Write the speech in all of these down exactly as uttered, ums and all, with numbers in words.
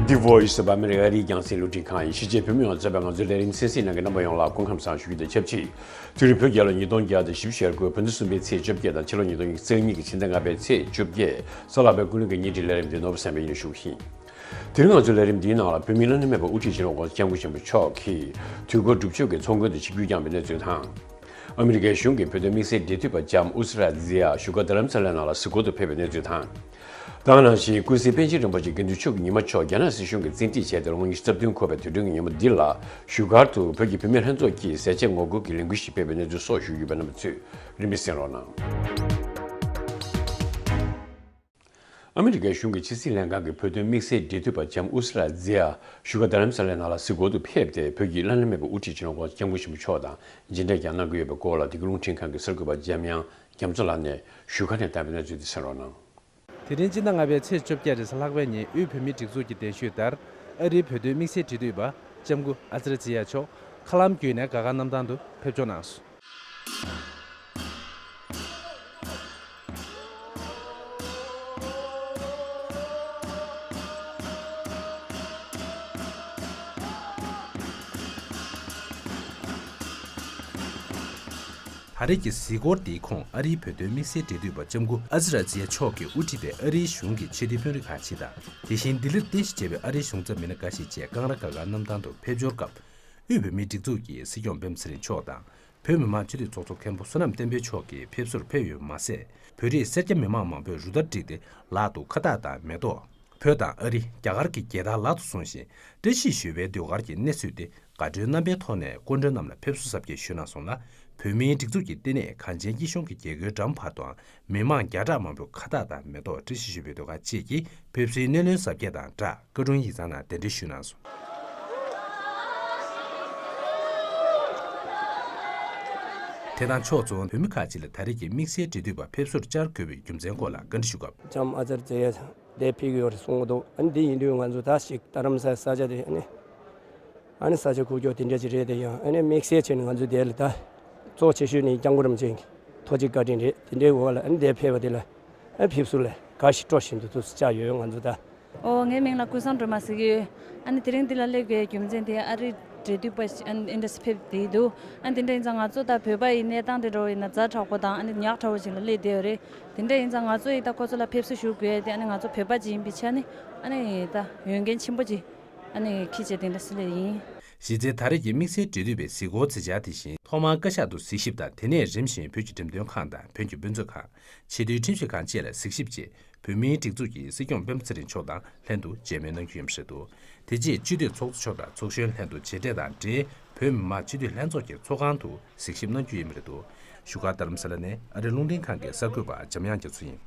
The Voice of America ཨ་རིའི་རྒྱང་སྲིང་རླུང་འཕྲིན་ཁང་ཡིན། ཕྱི་རྒྱལ་བོད་མི་ཡོངས་གཙོས་པའི་ང་ཚོའི་ལས་རིམ་གསན་གཟིགས་གནང་མཁན་རྣམ་པ་ཡོངས་ལ་སྐུ་ཁམས་བཟང་ཞུ་རྒྱུ་དང་ཆབས་ཅིག་དུས་རབས་བོད་རྒྱལ་ལོ་ཉིས་སྟོང་བརྒྱ་དང་བཞི་བཅུ་ཞེ་དགུ་བོད་ཟླ་གསུམ་པའི་ཚེས་བཅོ་བརྒྱད་དང་ཕྱི་ལོ་ཉིས་སྟོང་ཉེར་གཉིས་ཀྱི་ཕྱི་ཟླ་ལྔ་པའི་ཚེས་བཅོ་བརྒྱད། གཟའ་ལྷག་པའི་ཀུན་གླེང་གི་ཉིན་རེའི་ལས་རིམ་འདི་ནོར་བུ་བསམ་འཕེལ་ཡིན་ཞུ་གི་ཡིན། དེ་རིང་ང་ཚོའི་ལས་རིམ་འདིའི་ནང་ལ་བོད་མིའི་བླ་ན་མེད་པའི་དབུ་ཁྲིད་སྤྱི་ནོར་༸གོང་ས་༸སྐྱབས་མགོན་ཆེན་པོ་མཆོག་གིས་དུས་འཁོར་སྒྲུབ་མཆོད་ཀྱི་ཚོགས་མགོན་དུ་ཆིབས་བསྒྱུར་བསྐྱངས་པའི་གནས་ཚུལ་དང་། ཨ་མི་རི་ཀའི་གཞུང་གིས་བོད་དོན་དམིགས་བསལ་འབྲེལ་མཐུད་པ་ལྕམ་ཨུ་ཛི་ར་ཛི་ཡ་བཞུགས་སྒར་རྡ་རམ་ས་ལའི་ནང་ལ་གཟིགས་སྐོར་དུ་ཕེབས་པའི་གནས་ཚུལ་དང་། ད་ག་ནང་བཞིན་ཀུན་གཟིགས་པཎ་ཆེན་རིན་པོ་ཆེ་དགེ་འདུན་ཆོས་ཀྱི་ཉི་མ་མཆོག་རྒྱ་ནག་སྲིད་གཞུང་གིས་བཙན་ཁྲིད་བྱས་ཏེ་ལོ་ངོ་ཉི་ཤུ་རྩ་བདུན་འཁོར་བའི་དུས་དྲན་གྱི་ཉིན་མོ་འདི་ལ་བཞུགས་སྒར་དུ་བོད་ཀྱི་བུད་མེད་ལྷན་ཚོགས་ཀྱིས་ཟས་བཅད་ངོ་རྒོལ་གྱི་ལས་འགུལ་ཞིག་སྤེལ་བའི་གནས་ཚུལ་སོགས་ཞུས་ཡོད་པ་རྣམས་ཚོས་རིམ་པས་གསན་རོགས་གནང་། ཨ་མི་རི་ཀའི་གཞུང་གི་ཕྱི་སྲིད་ལྷན་ཁང་གི་བོད་དོན་དམིགས་བསལ་འབྲེལ་མཐུད་པ་ལྕམ་ཨུ་ཛི་ར་ཛི་ཡ་བཞུགས་སྒར་རྡ་རམ་ས་ལའི་ནང་ལ་གཟིགས་སྐོར་དུ་ཕེབས་ཏེ་བོད་ཀྱི་བླ་ན་མེད་པའི་དབུ་ཁྲིད་སྤྱི་ནོར་༸གོང་ས་༸སྐྱབས་མགོན་ཆེན་པོ་མཆོག་དང་མཇལ་འཕྲད་ཀྱང་གནང་གི་ཡོད་པའི་སྐོར་ལ་བདེ་སྐྱིད་རླུང་འཕྲིན་ཁང་གི་གསར་འགོད་པ་འཇམ་དབྱངས་རྒྱ་མཚོ་ལགས་ནས་བཞུགས་སྒར་ནས་བཏང་བའི་གནས་ཚུལ་དེ་གསན་རོགས་གནང་། དེ་རིང་སྤྱི་ཟླ་ལྔ་པའི་ཚེས་བཅོ་བརྒྱད་རེས་གཟའ་ལྷག་པའི་ཉིན་དབུས་བོད་མིའི་སྒྲིག་འཛུགས་ཀྱི་གདན་ཞུས་ལྟར། ཨ་རིའི་བོད་དོན་དམིགས་བསལ་འབྲེལ་མཐུད་པ་ལྕམ་སྐུ་ཨ་ཙི་ར་ཛི་ཡ་མཆོག་མཁའ་ལམ་བརྒྱུད་ནས་རྒྱ་གར་གནམ་ཐང་དུ་ཕེབས་འབྱོར་གནང་སོང་། ད་རེས་ཀྱི་གཟིགས་སྐོར་འདིའི་ཁོངས་ཨ་རིའི་བོད་དོན་དམིགས་བསལ་འབྲེལ་མཐུད་པ་ལྕམ་སྐུ་ཨ་ཛི་ར་ཛི་ཡ་མཆོག་གིས་དབུ་ཁྲིད་པའི་ཨ་རིའི་གཞུང་གི་ཆེས་མཐོའི་དཔོན་རིགས་ཁག་ཅིག་དང་། དེ་བཞིན་ལྡི་ལིར་རྟེན་གཞི་བྱས་པའི་ཨ་རིའི་གཞུང་ཚབ་མི་སྣ་འགའ་ཞིག་བཅས་ཀང་ར་རྒྱ་གར་གནམ་ཐང་དུ་ཕེབས་འབྱོར་སྐབས། དབུས་བོད་མིའི་སྒྲིག་འཛུགས་ཀྱི་སྲིད་སྐྱོང་སྤེན་པ་ཚེ་རིང་མཆོག་དང་། བོད་མི་མང་སྤྱི་འཐུས་ཚོགས་གཙོ་མཁན་པོ་བསོད་ནམས་བསྟན་འཕེལ་མཆོག་གིས་ཕེབས་བསུར་ཕེབས་ཡོད་པ་མ་ཟད། བོད་རིགས་སེར་སྐྱ་མི་མང་མང་པོས་རུ་སྟར་བསྒྲིགས་ཏེ་ལག་ཏུ་ཁ་བཏགས་དང་མེ་ཏོག་བོད་དང་ཨ་རི། རྒྱ་གར་གྱི་རྒྱལ་དར་ལག་ཏུ་བཟུང་ཞིང་། བཀྲ་ཤིས་ཞུ་བའི་ཟློས་གར་གྱི་གནས་ཚུལ་དེ་དགའ་སྤྲོའི་རྣམ་པའི་ཐོག་ནས་སྐུ་མགྲོན་རྣམས་ལ་ཕེབས་བསུ་གཟབ་རྒྱས་ཞུས་གནང་སོང་ལ། བོད་མིའི་སྒྲིག་འཛུགས་ཀྱི་ལྟེ་གནས་གངས་ཅན་སྐྱིད་གཤོངས་ཀྱི་རྒྱལ་སྒོའི་འགྲམ་བར་དུའང་མི་མང་བརྒྱ་ཕྲག་མང་པོས་ཁ་བཏགས་དང་མེ་ཏོག་བཀྲ་ཤིས་ཞུ་བའི་ཟློས་གར་བཅས་ཀྱིས་ཕེབས་བསུའི་སྣེ་ལེན་གཟབ་རྒྱས་དང་སྦྲགས། བཀའ་དྲུང་ཡིག་ཚང་ནང་གདན་འདྲེན་ཞུས་གནང་སོང་། དེ་དང་ཕྱོགས་མཚུངས་བོད་མི་ཁག་ཅིག་ལ་ད་རེས་ཀྱི་དམིགས་བསལ་འབྲེལ་མཐུད་པ་ཕེབས་བསུར་བཅར་དགོས་པའི་རྒྱུ་མཚན་སྐོར་ལ་བཀའ་འདྲི་ཞུ་སྐབས། ལྕམ་ཨ་ཙར་ཛེ་ཡ་འདིར་ཕེབས་ཀྱི་ཡོད་རེད་གསུང་གི་འདུག་ཨ་ནི་འདི་ཡིན་དུས་ང་ཚོ་ད་ཞིག་རྡ་རམ་ས་ས་ཆ་དེ་ཨ་ནི་ཨ་ནི་ས་ཆ་ཁུག་ཀྱོག་དེ་འདྲ་ཅིག་རེད། དེ་ཡང་ཨ་ནི་དམིགས་བསལ་བྱས་ནས་ང་ཚོ་དེ་ལ་ད་གཙོ་ཆེ་ཤོས་ནི་སྐྱབས་མགོན་རིན་པོ་ཆེ་གི་ཐུགས་རྗེ་བཀའ་དྲིན་རེད། དེ་འདྲའི་འོག་ལ་ཨ་ནི་འདིར་ཕེབས་པ་དེ་ལ་ཨ་ཕེབས་བསུ་ལ་དགའ་ཞིང་སྤྲོ་བཞིན་དུ་ཐུགས་སུ་བཅར་ཡོད། ང་ཚོ་ད། ཨོ་ངའི་མིང་ལ་ཀུན་བཟང་སྒྲོལ་མ་ཟེར་གྱི་ཡོད། ཨ་ནི་དེ་རིང་འདི་ལ་སླེབས་དགོས་རྒྱུ་མཚན་དེ་ཨ་རིའི་འབྲེལ་མཐུད་པ་ཞིག་ཨ་ནི་འདྲ་ཞིག་ཕེབས་བསྡད་འདུག་ཨ་ནི་དེ་འདྲ་ཡིན་ཙང་ང་ཚོ་ད་བོད་པ་ཡི་གནས་སྟངས་དེ་འདྲ་བོ་ཡིན་ན་ཛ་དྲག་པོ་དང་ཨ་ནི་ཉག་ཕྲ་བོ་ཞིག་ལ་སླེབས་བསྡད་ཡོད་རེད། དེ་འདྲ་ཡིན་ཙང་ང་ཚོ་ཡི་ད་ཁོ་ཚོ་ལ་ཕེབས་བསུ་ཞུ་དགོས་དེ་ཨ་ནི་ང་ཚོ་བོད་པ་ཅིག་ཡིན་པའི་ཆ་ནས་ཨ་ནི་ད་འོས་འགན་ཆེན་པོ་ཅིག་ཨ་ནི་འཁྱེར་བྱས་དེ་འདྲ་སླེབས་ཡིན། གཞི་རྩའི་ད་རེས་ཀྱི་དམིགས་བསལ་འབྲེལ་མཐུད་པའི་གཟིགས་སྐོར་མཛད་འཆར་དེ་བཞིན་ཐོག་མར་བཀའ་ཤག་ཏུ་གཟིགས་ཞིབ་དང་དེ་ནས་རིམ་བཞིན་བོད་ཀྱི་འགྲེམས་སྟོན་ཁང་དང་བོད་ཀྱི་དཔེ་མཛོད་ཁང་། ཆེས་མཐོའི་ཁྲིམས་ཞིབ་ཁང་བཅས་ལ་གཟིགས་ཞིབ་རྗེས། བོད་མིའི་སྒྲིག་འཛུགས་ཀྱི་སྲིད་སྐྱོང་སྤེན་པ་ཚེ་རིང་མཆོག་དང་ལྷན་དུ་མཇལ་མོལ་གནང་རྒྱུ་ཡིན་པ་རེད་འདུག་དེ་རྗེས་སྤྱི་འཐུས་ཚོགས་གཙོ་མཆོག་དང་ཚོགས་གཞོན་ལྷན་དུ་མཇལ་འཕྲད་དང་འབྲེལ་བོད་མི་མང་སྤྱི་འཐུས་ལྷན་ཚོགས་ཀྱི་ཚོགས་ཁང་དུ་གཟིགས་ཞིབ་གནང་རྒྱུ་ཡིན་པ་རེད་འདུག་བཞུགས་སྒར་རྡ་རམ་ས་ལ་ནས་ཨ་རིའི་རླུང་འཕྲིན་ཁང་གི་གསར་འགོད་པ་འཇམ་དབྱངས་རྒྱ་མཚོ་ཡིན།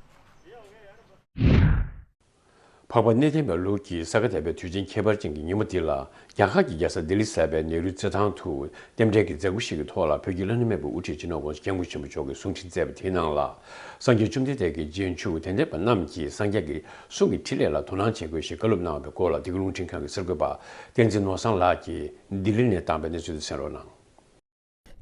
འཕགས་པ་གནས་བརྟན་པའི་ལུགས་ཀྱི་ས་ག་ཟླ་བའི་དུས་ཆེན་ཁྱད་པར་ཅན་གྱི་ཉིན་མོ་འདི་ལ། རྒྱ་གར་གྱི་རྒྱལ་ས་ལྡི་ལི་གསར་པའི་ནེ་རུ་རྩེད་ཐང་དུ་རྟེན་འབྲེལ་གྱི་མཛད་སྒོ་ཞིག་གི་ཐོག་ལ་བོད་ཀྱི་བླ་ན་མེད་པའི་དབུ་ཁྲིད་སྤྱི་ནོར་༸གོང་ས་༸སྐྱབས་མགོན་ཆེན་པོ་མཆོག་གིས་གསུང་འཕྲིན་བསྩལ་བ་དེའི་ནང་ལ། སངས་རྒྱས་བཅོམ་ལྡན་འདས་ཀྱིས་རྗེས་འཇུག་དད་ལྡན་པ་རྣམས་ཀྱིས་སངས་རྒྱས་ཀྱི་གསུང་གི་ཕྲིན་ལས་ལ་དོ་སྣང་བྱེད་དགོས་ཞེས་བཀའ་སློབ་གནང་བའི་སྐོར་ལ་བདེ་སྐྱིད་རླུང་འཕྲིན་ཁང་གི་གསར་འགོད་པ་བསྟན་འཛིན་ནོར་བཟང་ལགས་ཀྱིས་ལྡི་ལི་ནས་བཏང་བའི་གནས་ཚུལ་དེ་གསན་རོགས་གནང་།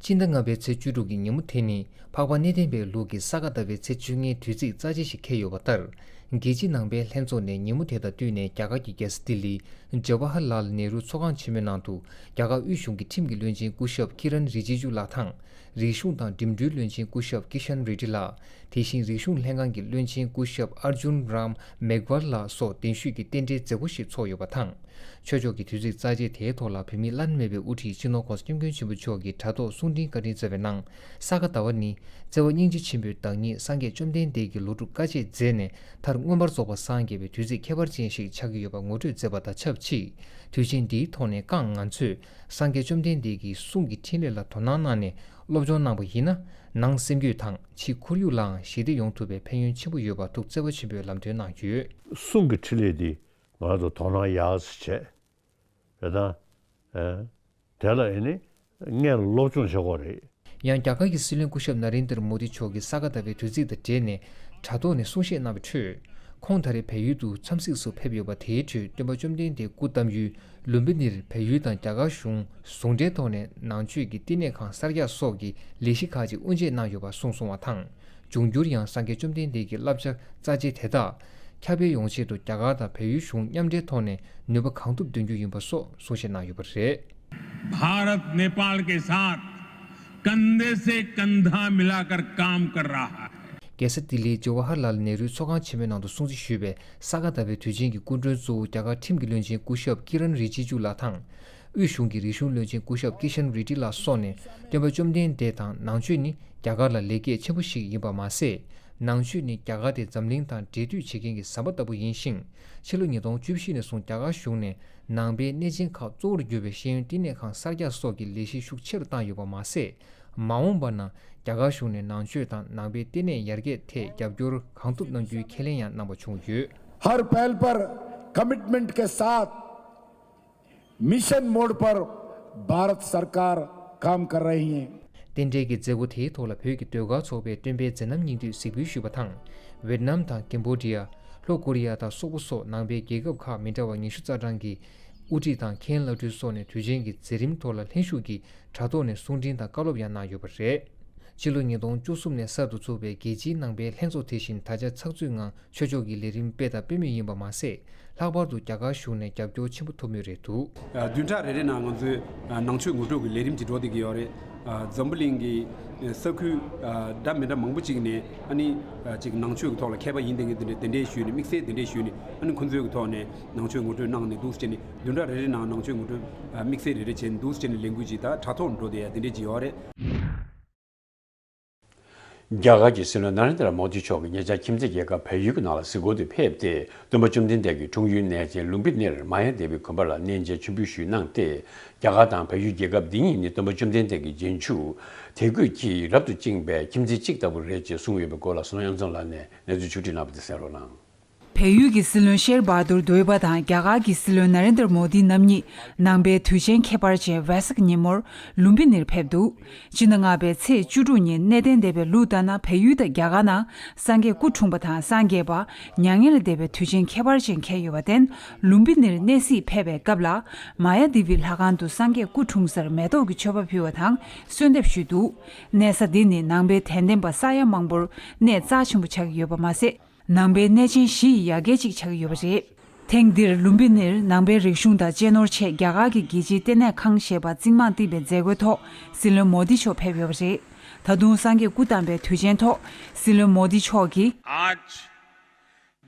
སྤྱི་ཟླ་ལྔ་པའི་ཚེས་བཅུ་དྲུག་གི་ཉིན་མོ་དེ་ནི་འཕགས་པ་གནས་བརྟན་པའི་ལུགས་ཀྱི་ས་ག་ཟླ་བའི་ཚེས་བཅོ་ལྔའི་དུས་ཚིགས་རྩ་ཆེ་ཞིག་འཁེལ་ཡོད་པ་ལྟར། རྒྱལ་སྤྱི་ནང་པའི་ལྷན་ཚོགས་ནས་ཉིན་མོ་དེ་དང་བསྟུན་ནས་རྒྱ་གར་གྱི་རྒྱལ་ས་ལྡི་ལི། ཇ་ཝ་ཧར་ལཱལ་ནེ་རུ་ཚོགས་ཁང་ཆེན་མོའི་ནང་དུ། རྒྱ་གར་དབུས་གཞུང་གི་ཁྲིམས་ཀྱི་བློན་ཆེན་སྐུ་ཞབས་ཀི་རན་རི་ཇི་ཇུ་ལགས་དང་། རིག་གཞུང་དང་འགྲིམ་འགྲུལ་བློན་ཆེན་སྐུ་ཞབས་ཀི་ཤན་རེ་ཌི་ལགས། དེ་བཞིན་རིག་གཞུང་ལྷན་ཁང་གི་བློན་ཆེན་སྐུ་ཞབས་ཨར་ཇུན་རམ་མེག་ཝལ་ལགས་སོགས་གདན་ཞུས་ཀྱི་རྟེན་འབྲེལ་མཛད་སྒོ་ཞིག་ཚོགས་ཡོད་པ་དང་། ཆོས་ཕྱོགས་ཀྱི་དུས་ཚིགས་རྩ་ཆེ་དེའི་ཐོག་ལ་བོད་མིའི་བླ་ན་མེད་པའི་དབུ་ཁྲིད་སྤྱི་ནོར་༸གོང་ས་༸སྐྱབས་མགོན་ཆེན་པོ་མཆོག་གིས་དྲ་ཐོག་གསུང་འཕྲིན་བཀའ་དྲིན་སྩལ་བའི་ནང་། ས་ག་ཟླ་བ་ནི་བརྩེ་བ་སྙིང་རྗེ་ཆེན་པོའི་བདག་ཉིད་སངས་རྒྱས་བཅོམ་ལྡན་འདས་ཀྱིས་ལོ་དྲུག་དཀའ་སྤྱད་མཛད་ནས་མཐར་མངོན་པར་རྫོགས་པར་སངས་རྒྱས་པའི་དུས་ཚིགས་ཁྱད་པར་ཅན་ཞིག་ཆགས་ཀྱི་ཡོད་པ་ངོ་སྤྲོད་མཛད་པ་དང་ཆབས་ཅིག་དུས་ཆེན་འདིའི་ཐོག་ནས་ཀྱང་ང་ཚོས་སངས་རྒྱས་བཅོམ་ལྡན་འདས་ཀྱི་གསུང་གི་འཕྲིན་ལས་ལ་དོ་སྣང་གནང་ནས་སློབ་སྦྱོང་གནང་བ་ཡིན་ན། ནང་སེམས་རྒྱུད་དང་ཕྱི་ཁོར་ཡུག་ལའང་ཞི་བདེ་ཡོང་ཐུབ་པའི་ཕན་ཡོན་ཆེན་པོ་ཡོད་པ་ཐུགས་བརྩེ་བ་ཆེན་པོས་ལམ་སྟོན་གནང་ཡོད། གསུང་གི་འཕྲིན་ལས་འདི་ང་ཚོ་དོ་སྣང་ཡག་ཙམ་བྱས། རེད་དང་། ཨེ། དེ་ལ་ཨེ་ནི་སྔོན་ལ་སློབ་སྦྱོང་བྱེད་དགོས་རེད། ཡང་རྒྱ་གར་གྱི་སྲིད་བློན་སྐུ་ཞབས་ན་རེན་དར་མོ་དི་མཆོག་གིས་ས་ག་ཟླ་བའི་དུས་ཚིགས་དང་འབྲེལ་ནས་དྲ་ཐོག་ནས་གསུང་བཤད་གནང་བའི་ཁྲོད། ཁོང་ད་རེས་བལ་ཡུལ་དུ་འཚམས་གཟིགས་སུ་ཕེབས་ཡོད་པ་དེའི་ཁྲོད་སྟོན་པ་བཅོམ་ལྡན་འདས་སྐུ་བལྟམས་ཡུལ་ལུམ་བི་ནིར་བལ་ཡུལ་དང་རྒྱ་གར་གཞུང་ཟུང་འབྲེལ་ཐོག་ནས་ནང་ཆོས་ཀྱི་བསྟི་གནས་ཁང་གསར་རྒྱག་སོགས་ཀྱི་ལས་གཞི་ཁག་ཅིག་དབུ་འབྱེད་གནང་ཡོད་པ་གསུངས་སོང་བ་དང་། འབྱུང་འགྱུར་ཡང་སངས་རྒྱས་བཅོམ་ལྡན་འདས་ཀྱི་བསླབ་བྱ་རྩ་ཆེ་དེ་དག་ ཁྱབ་སྤེལ་ཡོང་ཆེད་དུ་རྒྱ་གར་དང་བལ་ཡུལ་གཞུང་མཉམ་འབྲེལ་ཐོག་ནས་ནུས་པ་གང་ཐུབ་འདོན་རྒྱུ་ཡིན་པ་སོགས་གསུང་བཤད་གནང་ཡོད་པ་རེད། भारत नेपाल के साथ कंधे से कंधा मिलाकर काम कर रहा है। རྒྱལ་ས་ལྡི་ལིའི་ཇ་ཝ་ཧར་ལལ་ནེ་རུའི་ཚོགས་ཁང་ཆེན་མོའི་ནང་དུ་སྲུང་བརྩི་ཞུས་པའི་ས་ག་ཟླ་བའི་དུས་ཆེན་གྱི་སྐུ་མགྲོན་གཙོ་བོ་རྒྱ་གར་ཁྲིམས་ཀྱི་བློན་ཆེན་སྐུ་ཞབས་ཀི་རན་རི་ཇི་ཇུ་ལགས་དང་། དབུས་གཞུང་གི་རིག་གཞུང་བློན་ཆེན་སྐུ་ཞབས་ཀི་ཤན་རེ་ཌི་ལགས་སོགས་ནས་སྟོན་པ་བཅོམ་ལྡན་འདས་དང་ནང་ཆོས་ནི་རྒྱ་གར་ལ་ལེགས་སྐྱེས་ཆེན་པོ་ཞིག་ཡིན་པ་མ་ཟད། ནང་ཆོས་ནི་རྒྱ་གར་དེ་འཛམ་གླིང་དང་འབྲེལ་མཐུད་བྱེད་མཁན་གྱི་ཟམ་པ་ལྟ་བུ་ཡིན་ཞིང་། ཕྱི་ལོ་ཉིས་སྟོང་བཅུ་བཞི་ནས་བཟུང་རྒྱ་གར་གཞུང་ནས་ནང་པའི་གནས་ཆེན་ཁག་གཙོ་བོར་གྱུར་པའི་ཤེས་ཡོན་བསྟི་གནས་ཁང་གསར་རྒྱག་སོགས་ཀྱི་ལས་གཞི་ཤུགས་ཆེ་རུ་བཏང་ཡོད་པ་མ་ཟད། མ་འོངས་པ་ན་རྒྱ་གར་གཞུང་ནས་ནང་ཆོས་དང་ནང་པའི་བསྟི་གནས་ཡར་རྒྱས་ཐད་རྒྱབ་སྐྱོར་གང་ཐུབ་གནང་རྒྱུའི་ཁས་ལེན་ཡང་གནང་པ་བྱུང་ཡོད། हर पहल पर कमिटमेंट के साथ मिशन मोड पर भारत सरकार काम कर रही है। རྟེན་འབྲེལ་གྱི་མཛད་སྒོ་དེའི་ཐོག་ལ་བོད་ཀྱི་ཟློས་གར་ཚོགས་པའི་སྟོན་པའི་མཛད་རྣམ་སྙིང་བསྡུས་གཟིགས་འབུལ་ཞུས་པ་དང་། ཝེད་ནམ་དང་ཀེམ་བོ་ཌི་ཡ། ལྷོ་ཀོ་རི་ཡ་དང་སོག་པོ་སོགས་ནང་པའི་རྒྱལ་ཁབ་ཁག་མི་འདྲ་བ་ཉི་ཤུ་རྩ་གྲངས་ཀྱི་དབུ་ཁྲིད་དང་མཁན་བླ་སྤྲུལ་སོགས་ནས་དུས་ཆེན་གྱི་མཛད་རིམ་ཐོག་ལ་ལྷན་ཞུགས་ཀྱིས་དྲ་ཐོག་ནས་གསུང་འཕྲིན་དང་བཀའ་སློབ་ཡང་གནང་ཡོད་པ་རེད། ཕྱི་ལོ་ཉིས་སྟོང་བཅུ་གསུམ་ནས་གསར་དུ་བཙུགས་པའི་རྒྱལ་སྤྱིའི་ནང་པའི་ལྷན་ཚོགས་དེ་བཞིན་ད་ཆ་ཚགས་ཚུད་ངང་ཆོས་ཕྱོགས་ཀྱི་ལས་རིམ་སྤེལ་དང་སྤེལ་མུས་ཡིན་པ་མ་ཟད། ལྷག་པར་དུ་རྒྱ་གར་གཞུང་ནས་རྒྱབ་སྐྱོར་ཆེན་པོ་ཐོབ་མུས་རེད་འདུག། བདུན་ཕྲག་རེ་རེ་ནང་ང་ཚོའི་ནང་ཆོས་ངོ་སྤྲོད་ཀྱི་ལས་རིམ་ཅིག་འགྲོ་བསྡད་ཀྱི་ཡོད་རེད། འཛམ་བུ་གླིང་གི་ས་ཁུལ་འདྲ་མི་འདྲ་མང་པོ་ཅིག་ནས་ཨ་ནི་ཅིག་ནང་ཆོས་ཀྱི་ཐོག་ལ་མཁས་པ་ཡིན་བསྡད་མཁན་དེ་འདྲ་དེ་འདྲས་ཞུས་ནས་དམིགས་བསལ་དེ་འདྲས་ཞུས་ནས་ཨ་ནི་ཁོང་ཚོའི་གི་ཐོག་ནས་ནང་ཆོས་ངོ་སྤྲོད་གནང་ནས་འདུག་སེ་བྱས་ནས་བདུན་ཕྲག་རེ་རེ་ནང་ནང་ཆོས་ངོ་སྤྲོད་དམིགས་བསལ་རེ་རེ་བྱས་ནས་འདུག་སེ་བྱས་ནས་ལས་འགུལ་ཅིག་ད་དྲ་ཐོག་འགྲོ་བསྡད་ཡ་དེ་འདྲས་ཅིག་ཡོད་རེད། རྒྱ་གར་གྱི་སྲིད་བློན་ན་རེན་དྲ་མོ་དི་མཆོག་གིས་ཉེ་ཆར་ཁྱིམ་མཚེས་རྒྱལ་ཁབ་བལ་ཡུལ་གྱི་ནང་ལ་གཟིགས་སྐོར་དུ་ཕེབས་ཏེ། སྟོན་པ་བཅོམ་ལྡན་འདས་ཀྱི་འཁྲུངས་ཡུལ་གནས་ཆེན་ལུམ་བི་ནིར་མ་ཡ་དེ་བི་དགོན་པ་ལ་གནས་མཇལ་མཆོད་འབུལ་ཞུས་གནང་སྟེ། རྒྱ་གར་དང་བལ་ཡུལ་རྒྱལ་ཁབ་འདི་གཉིས་ནི་སྟོན་པ་བཅོམ་ལྡན་འདས་ཀྱི་རྗེས་འཇུག་དད་གུས་ཀྱིས་རབ་ཏུ་བཅིངས་པའི་ཁྱིམ་མཚེས་གཅིག་ལྟ་བུ་རེད་ཅེས་གསུངས་ཡོད་པའི་སྐོར་ལ་བསོད་ནམས་དབྱངས་འཛོམས་ལགས་ནས་གནས་ཚུལ་ཕྱོགས་བསྒྲིགས་གནང་བ་དེ་གསན་རོགས་གནང་། བལ་ཡུལ་གྱི་སྲིད་བློན་ཤེར་བྷ་དུར་དོ་ཨེ་བྷ་དང་རྒྱ་གར་གྱི་སྲིད་བློན་ན་རེན་དར་མོ་དི་རྣམ་གཉིས་ནང་པའི་དུས་ཆེན་ཁྱད་པར་ཅན་ཝེ་སག་ཉིན་མོར་ལུམ་བི་ནིར་ཕེབས་འདུག། སྤྱི་ཟླ་ལྔ་པའི་ཚེས་བཅུ་དྲུག་ཉིན་གནས་བརྟན་སྡེ་པའི་ལུགས་ལྟར་ན་བལ་ཡུལ་དང་རྒྱ་གར་ནང་སངས་རྒྱས་སྐུ་འཁྲུངས་པ་དང་སངས་རྒྱས་པ་མྱ་ངན་ལས་འདས་པའི་དུས་ཆེན་ཁྱད་པར་ཅན་འཁེལ་ཡོད་པར་བརྟེན། ལུམ་བི་ནིར་གནས་གཟིགས་ཕེབས་པའི་སྐབས་ལ་མ་ཡ་དེ་བི་ལྷ་ཁང་དུ་སངས་རྒྱས་སྐུ་འཁྲུངས་སར་མེ་ཏོག་གི་མཆོད་པ་ཕུལ་བ་དང་གསོལ་འདེབས་ཞུས་འདུག། གནས་ས་འདི་ནི་ནང་པའི་དད་ལྡན་པ་ས་ཡ་མང་པོར་གནས་རྩ་ཆེན་པོ་ཆགས་ཀྱི་ཡོད་པ་མ་ཟད། ནང་པའི་གནས་ཆེན་བཞི་ཡི་ཡ་གྱལ་གཅིག་ཆགས་ཀྱི་ཡོད་པ་རེད། ཐེངས་འདིར་ལུམ་བི་ནིར་ནང་པའི་རིག་གཞུང་དང་གཅེས་ནོར་ཆེད་རྒྱ་གར་གྱི་རྒྱལ་སྤྱིའི་ལྟེ་གནས་ཁང་ཞེས་པ་རྩིག་རྨང་བཏིང་པའི་མཛད་སྒོའི་ཐོག་སྲིད་བློན་མོ་དི་མཆོག་ཕེབས་ཡོད་པ་རེད། ད་དུང་སངས་རྒྱས་སྐུ་བལྟམས་པའི་དུས་ཆེན་ཐོག་སྲིད་བློན་མོ་དི་མཆོག་གིས། आज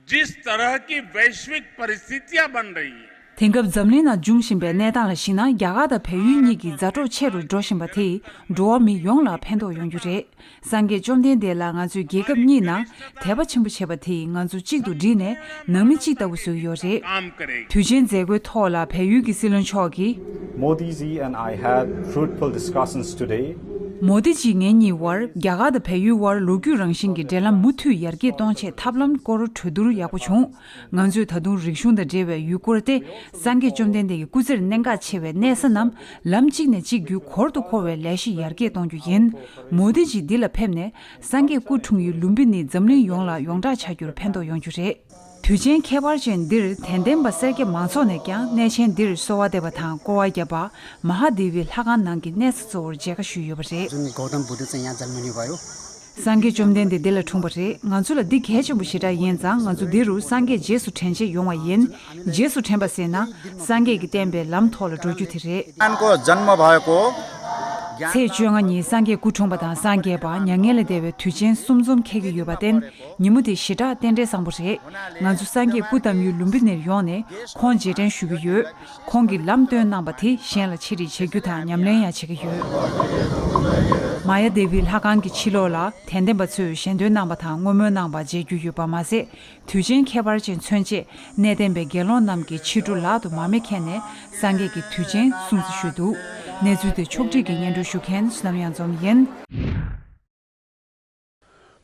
जिस तरह की वैश्विक परिस्थितियां बन रही हैं, དེང་སྐབས་འཛམ་གླིང་ནང་འབྱུང་བཞིན་པའི་གནས་སྟངས་ལ་གཞིགས་ན། རྒྱ་གར་དང་བལ་ཡུལ་གཉིས་ཀྱི་ཛ་དྲག་ཆེ་རུ་འགྲོ་བཞིན་པ་དེས་འགྲོ་བ་མི་ཡོངས་ལ་ཕན་ཐོགས་ཡོང་རྒྱུ་རེད། སངས་རྒྱས་བཅོམ་ལྡན་འདས་ལ་ང་ཚོས་རྒྱལ་ཁབ་གཉིས་ནང་དད་པ་ཆེན་པོ་བྱེད་པ་དེས་ང་ཚོ་གཅིག་ཏུ་བསྒྲིལ་ནས་ནང་མི་གཅིག་ལྟ་བུ་བཟོ་གི་ཡོད་རེད། དུས་ཆེན་མཛད་སྒོའི་ཐོག་ལ་བལ་ཡུལ་གྱི་སྲིད་བློན་མཆོག་གིས། Modi ji and I had fruitful discussions today. མོ་དི་ཇི་ངེད་གཉིས་དབར་རྒྱ་གར་དང་བལ་ཡུལ་དབར་ལོ་རྒྱུས་རང་བཞིན་གྱི་འབྲེལ་ལམ་མུ་མཐུད་ཡར་རྒྱས་གཏོང་ཆེད་ཐབས་ལམ་སྐོར་གྲོས་བསྡུར་ཡག་པོ་བྱུང་། ང་ཚོས་ད་དུང་རིག་གཞུང་དང་འབྲེལ་བའི་ཡུལ་སྐོར་སྟེ། སངས་རྒྱས་བཅོམ་ལྡན་འདས་ཀྱི་སྐུ་ཚེར་གནད་འགག་ཆེ་བའི་གནས་ས་རྣམས་ལམ་གཅིག་ནས་གཅིག་བརྒྱུད་གོང་དུ་འཁོར་བའི་ལས་གཞི་ཡར་རྒྱས་གཏོང་རྒྱུ་ཡིན། མོ་དི་ཇི་འདི་ལ་ཕེབས་ནས་སངས་རྒྱས་སྐུ་འཁྲུངས་ཡུལ་ལུམ་བི་ནི་འཛམ་གླིང་ཡོངས་ལ་ཡོངས་གྲགས་ཆགས་རྒྱུར་ཕན་ཐོགས་ཡོང་རྒྱུ་རེད། དུས་ཆེན་ཁྱད་པར་ཅན་འདིར་དད་ལྡན་པ་སེར་སྐྱ་མང་ཚོགས་ནས་ཀྱང་གནས་ཆེན་འདིར་གསོལ་བ་འདེབས་པ་དང་སྐོར་བ་བརྒྱབ་པ། མ་ཧཱ་དེ་བི་ལྷ་ཁང་ནང་གི་གནས་ས་གཙོ་བོར་མཇལ་ཁ་ཞུས་ཡོད་པ་རེད། जुन गौतम बुद्ध चाहिँ यहाँ जन्म लिनुभयो। སངས་རྒྱས་བཅོམ་ལྡན་འདས་འདི་ལ་འཁྲུངས་པ་རེད། ང་ཚོ་ལ་འདི་གལ་ཆེན་པོ་ཞེ་དྲག་ཡིན་ཙང་། ང་ཚོ་འདི་རུ་སངས་རྒྱས་རྗེས་སུ་དྲན་ཆེད་ཡོང་བ་ཡིན། རྗེས་སུ་དྲན་པ་ཟེར་ན། སངས་རྒྱས་ཀྱིས་བསྟན་པའི་ལམ་ཐོག་ལ་འགྲོ་རྒྱུ་དེ་རེད། को जन्म भएको ཚེས་བཅོ་ལྔ་ཉིན་སངས་རྒྱས་སྐུ་འཁྲུངས་པ་དང་སངས་རྒྱས་པ་མྱ་ངན་ལས་འདས་པའི་དུས་ཆེན་གསུམ་འཛོམས་འཁེལ་གྱི་ཡོད་པར་བརྟེན། ཉིན་མོ་དེ་ཞེ་དྲག་རྟེན་འབྲེལ་བཟང་པོ་རེད། ང་ཚོ་སངས་རྒྱས་སྐུ་བལྟམས་ཡུལ་ལུམ་བི་ནིར་ཡོང་ནས་ཁོང་རྗེས་དྲན་ཞུ་གི་ཡོད། ཁོང་གིས་ལམ་སྟོན་གནང་པ་དེ་གཞན་ལ་ཕྱིར་རིག་བྱེད་རྒྱུ་དང་ཉམས་ལེན་ཡང་བྱེད་ཀྱི་ཡོད། མ་ཡ་དེ་བི་ལྷ་ཁང་གི་ཕྱི་ལོགས་ལ་དད་ལྡན་པ་ཚོས་ཞལ་འདོན་གནང་པ་དང་བསྔོ་སྨོན་གནང་པ་མཇལ་རྒྱུ་ཡོད་པ་མ་ཟད། དུས་ཆེན་ཁྱད་པར་ཅན་མཚོན་ཆེད་གནས་བརྟན་པའི་དགེ་སློང་རྣམས་ཀྱིས་ཕྱི་དྲོ་ལག་ཏུ་མར་མེ་ཁྱེར་ནས་སངས་རྒྱས་ཀྱི་དུས་ཆེན་སྲུང་བརྩི་ཞུས་འདུག། གནས་ཚུལ་དེ་ཕྱོགས་བསྒྲིགས་ཀྱིས་སྙན་སྒྲོན་ཞུ་མཁན་བསོད་ནམས་གཡང་འཛོམས་ཡིན།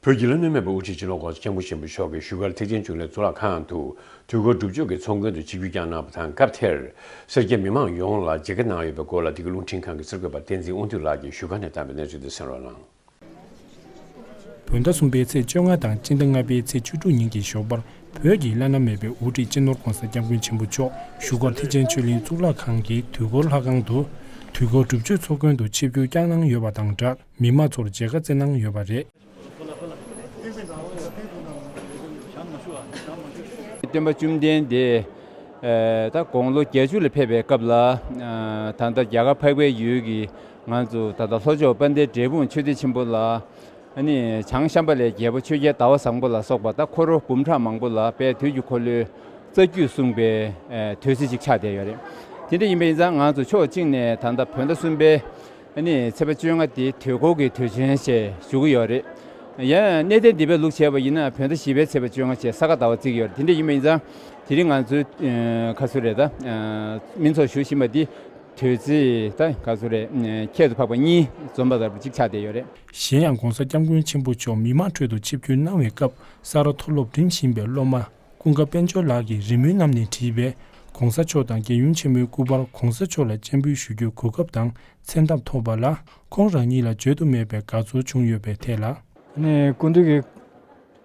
བོད་ཀྱི་བླ་ན་མེད་པའི་དབུ་ཁྲིད་སྤྱི་ནོར་༸གོང་ས་༸སྐྱབས་མགོན་ཆེན་པོ་མཆོག་གིས་བཞུགས་སྒར་ཐེག་ཆེན་འབྱུང་གནས་གཙུག་ལག་ཁང་དུ་དུས་འཁོར་སྒྲུབ་མཆོད་ཀྱི་ཚོགས་མགོན་དུ་ཆིབས་བསྒྱུར་བསྐྱངས་གནང་བ་དང་། སྐབས་དེར་སེར་སྐྱ་མི་མང་ཡོངས་ལ་མཇལ་ཁ་གནང་ཡོད་པའི་སྐོར་ལ། འདི་གའི་རླུང་འཕྲིན་ཁང་གི་གསར་འགོད་པ་བསྟན་འཛིན་དབང་འདུས་ལགས་ཀྱིས་བཞུགས་སྒར་ནས་བཏང་བའི་གནས་ཚུལ་དེ་གསན་རོགས་གནང་། བོད་ཟླ་གསུམ་པའི་ཚེས་བཅོ་ལྔ་དང་སྤྱི་ཟླ་ལྔ་པའི་ཚེས་བཅུ་དྲུག་ཉིན་གྱི་ཞོགས་པར། བོད་ཀྱི་བླ་ན་མེད་པའི་དབུ་ཁྲིད་སྤྱི་ནོར་༸གོང་ས་༸སྐྱབས་མགོན་ཆེན་པོ་མཆོག་བཞུགས་སྒར་ཐེག་ཆེན་ཆོས་གླིང་གཙུག་ལག་ཁང་གི་དུས་འཁོར་ལྷ་ཁང་དུ་དུས་འཁོར་སྒྲུབ་མཆོད་ཚོགས་མགོན་དུ་ཆིབས་བསྒྱུར་བསྐྱངས་གནང་ཡོད་པ་དང་སྦྲགས། མི་མང་ཚོར་མཇལ་ཁ་བསྩལ་གནང་ཡོད་པ་རེད། སྟོན་པ་བཅོམ་ལྡན་འདས་ད་དགུང་ལོ་བརྒྱད་ཅུ་ལ་ཕེབས་པའི་སྐབས་ལ། ད་ལྟ་རྒྱ་གར་འཕགས་པའི་ཡུལ་གྱི་ང་ཚོ་ད་ལྟ་ལྷོ་ཕྱོགས་དཔལ་ལྡན་འབྲས་སྤུངས་ཆོས་སྡེ་ཆེན་པོ་ལ། ཨ་ནི་བྱང་ཤམ་བྷ་ལའི་རྒྱལ་པོ་ཆོས་རྒྱལ་ཟླ་བ་བཟང་པོ་ལ་སོགས་པ་ད་འཁོར་འབུམ་ཕྲག་མང་པོ་ལ་དཔལ་དུས་ཀྱི་འཁོར་ལོའི་རྩ་རྒྱུད་གསུངས་པའི་དུས་ཚིགས་ཅིག་ཆགས་བསྡད་ཡོད་རེད། དེ་འདྲ་ཡིན་པ་ཡིན་ཙང་ང་ཚོ་ཕྱོགས་གཅིག་ནས་ད་ལྟ་བོད་ཟླ་གསུམ་པའི་ཨ་ནི་ཚེས་པ་བཅོ་ལྔ་དེ་དུས་འཁོར་གྱི་དུས་ཆེན་ཞེས་ཞུ་གི་ཡོད་རེད། ཡང་གནས་བརྟན་སྡེ་པའི་ལུགས་བྱས་པ་ཡིན་ན་བོད་ཟླ་བཞི་པའི་ཚེས་པ་བཅོ་ལྔ་ཞེས་ས་ག་ཟླ་བ་བརྩི་གི་ཡོད་རེད། དེ་འདྲ་ཡིན་པ་ཡིན་ཙང་དེ་རིང་ང་ཚོའི་ཁ་སུ་རེད་ད། སྨིན་ཚོགས་ཞུ་བཞིན་པ་འདི་དུས་ཚིགས་ད་ག་ཚོད་རེད། ཁྱད་དུ་འཕགས་པ་གཉིས་འཛོམས་པ་ལྟ་བུ་ཅིག་ཆགས་བསྡད་ཡོད་རེད། གཞན་ཡང་༸གོང་ས་༸སྐྱབས་མགོན་ཆེན་པོ་མཆོག་མི་མང་ཁྲོད་དུ་ཆིབས་བསྒྱུར་གནང་བའི་སྐབས་ས་རཱ་མཐོ་སློབ་འགྲིམ་བཞིན་པའི་སློབ་མ་ཀུན་དགའ་དཔལ་འབྱོར་ལགས་ཀྱིས་རི་མོའི་བསྣམས་ནས་བྲིས་པའི་༸གོང་ས་མཆོག་དང་རྒྱལ་ཡུམ་ཆེན་མོའི་སྐུ་པར་༸གོང་ས་མཆོག་ལ་སྤྱན་འབུལ་ཞུ་རྒྱུའི་གོ་སྐབས་དང་མཚན་རྟགས་ཐོབ་པ་ལ་ཁོང་རང་ཉིད་ལ་བརྗོད་དུ་མེད་པའི་དགའ་ཚོར་བྱུང་ཡོད་པའི་ཐད་ལ། ནས་སྐུ་མདུན་གྱི་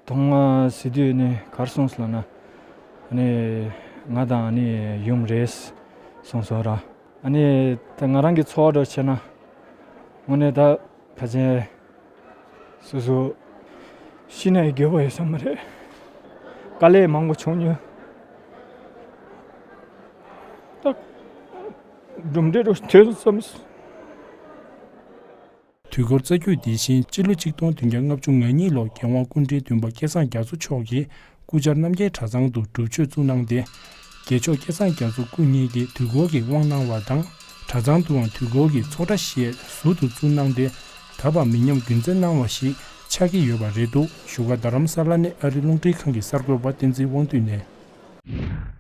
ཐོག་མ་གཟིགས་དུས་ནས་གར་སོང་སོང་ལབ་ན། ནས་ང་དང་ནི་ཡུམ་རེད་སོང་སོང་ར། ཨ་ནི་ད་ང་རང་གི་ཚོར་བ་འདྲ་བྱས་ན། དངོས་གནས་ད་ཕལ་ཆེར་སོ་སོ་ཤི་ནས་དགེ་བ་ཡོད་ས་མ་རེད། དཀའ་ལས་མང་པོ་བྱུང་མྱོང་། ད་གྲུབ་འབྲས་འདྲ་ཐོན་སོང་བསམ། དུས་འཁོར་རྩ་རྒྱུད་འདི་བཞིན་སྤྱི་ལོ་ཆིག་སྟོང་བདུན་བརྒྱ་ལྔ་བཅུ་ང་གཉིས་ལོར་རྒྱལ་དབང་སྐུ་ཕྲེང་བདུན་པ་སྐལ་བཟང་རྒྱ་མཚོ་མཆོག་གིས་སྐུ་བཅར་རྣམ་རྒྱལ་གྲྭ་ཚང་དུ་སྒྲུབ་མཆོད་བཙུགས་གནང་སྟེ། རྒྱལ་མཆོག་སྐལ་བཟང་རྒྱ་མཚོ་སྐུ་ཉིད་ཀྱིས་དུས་འཁོར་གྱི་དབང་གནང་བ་དང་། གྲྭ་ཚང་དུའང་དུས་འཁོར་གྱི་ཚོགས་གྲྭ་ཞེས་ཟུར་དུ་བཙུགས་གནང་སྟེ། ད་བར་མི་ཉམས་རྒྱུན་འཛིན་གནང་བ་ཞིག་ཆགས་ཀྱི་ཡོད་པ་རེད་འདུག་བཞུགས་སྒར་རྡ་རམ་ས་ལ་ནས་ཨ་རི་རླུང་འཕྲིན་ཁང་གི་གསར་འགོད་པ་བསྟན་འཛིན་དབང་འདུས་ནས།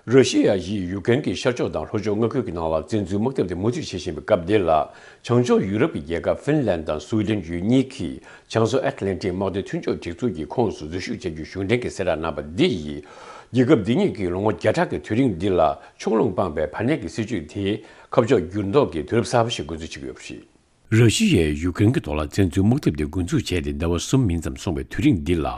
ར་ཤི་ཡ་ཡིས་ཡུཀ་རེན་གྱི་ཤར་ཕྱོགས་དང་ལྷོ་ཕྱོགས་མངའ་ཁུལ་གྱི་ནང་ལ་བཙན་འཛུལ་དམག་འཐབ་དེ་མུ་མཐུད་བྱེད་བཞིན་པའི་སྐབས་འདིར་ལ། བྱང་ཕྱོགས་ཡུ་རོབ་ཀྱི་རྒྱལ་ཁབ་ཧྥིན་ལན་དང་སུའེ་ཌེན་ཡུལ་གཉིས་ཀྱིས་བྱང་མཚོ་ཨེཊ་ལན་ཊིག་དམག་དོན་མཐུན་ཕྱོགས་སྒྲིག་འཛུགས་ཀྱི་ཁོངས་སུ་འཛུལ་ཞུགས་བྱ་རྒྱུའི་གཞུང་འབྲེལ་གྱི་གསལ་བསྒྲགས་གནང་བ་འདི་ཡིས། རྒྱལ་ཁབ་འདི་གཉིས་ཀྱིས་ལོ་ངོ་བརྒྱ་ཕྲག་གི་དུས་རིང་འདི་ལ་ཕྱོགས་ལྷུང་སྤངས་པའི་བར་གནས་ཀྱི་སྲིད་བྱུས་དེ་ཁ་ཕྱོགས་འགྱུར་ལྡོག་གི་དུས་རབས་གསར་པ་ཞིག་འགོ་འཛུགས་བྱེད་ཀྱི་ཡོད་པ་རེད། ར་ཤི་ཡས་ཡུཀ་རེན་གྱི་ཐོག་ལ་བཙན་འཛུལ་དམག་འཐབ་དེ་འགོ་འཛུགས་བྱས་ཏེ་ཟླ་བ་གསུམ་མིན་ཙམ་སོང་བའི་དུས་རིང་འདི་ལ།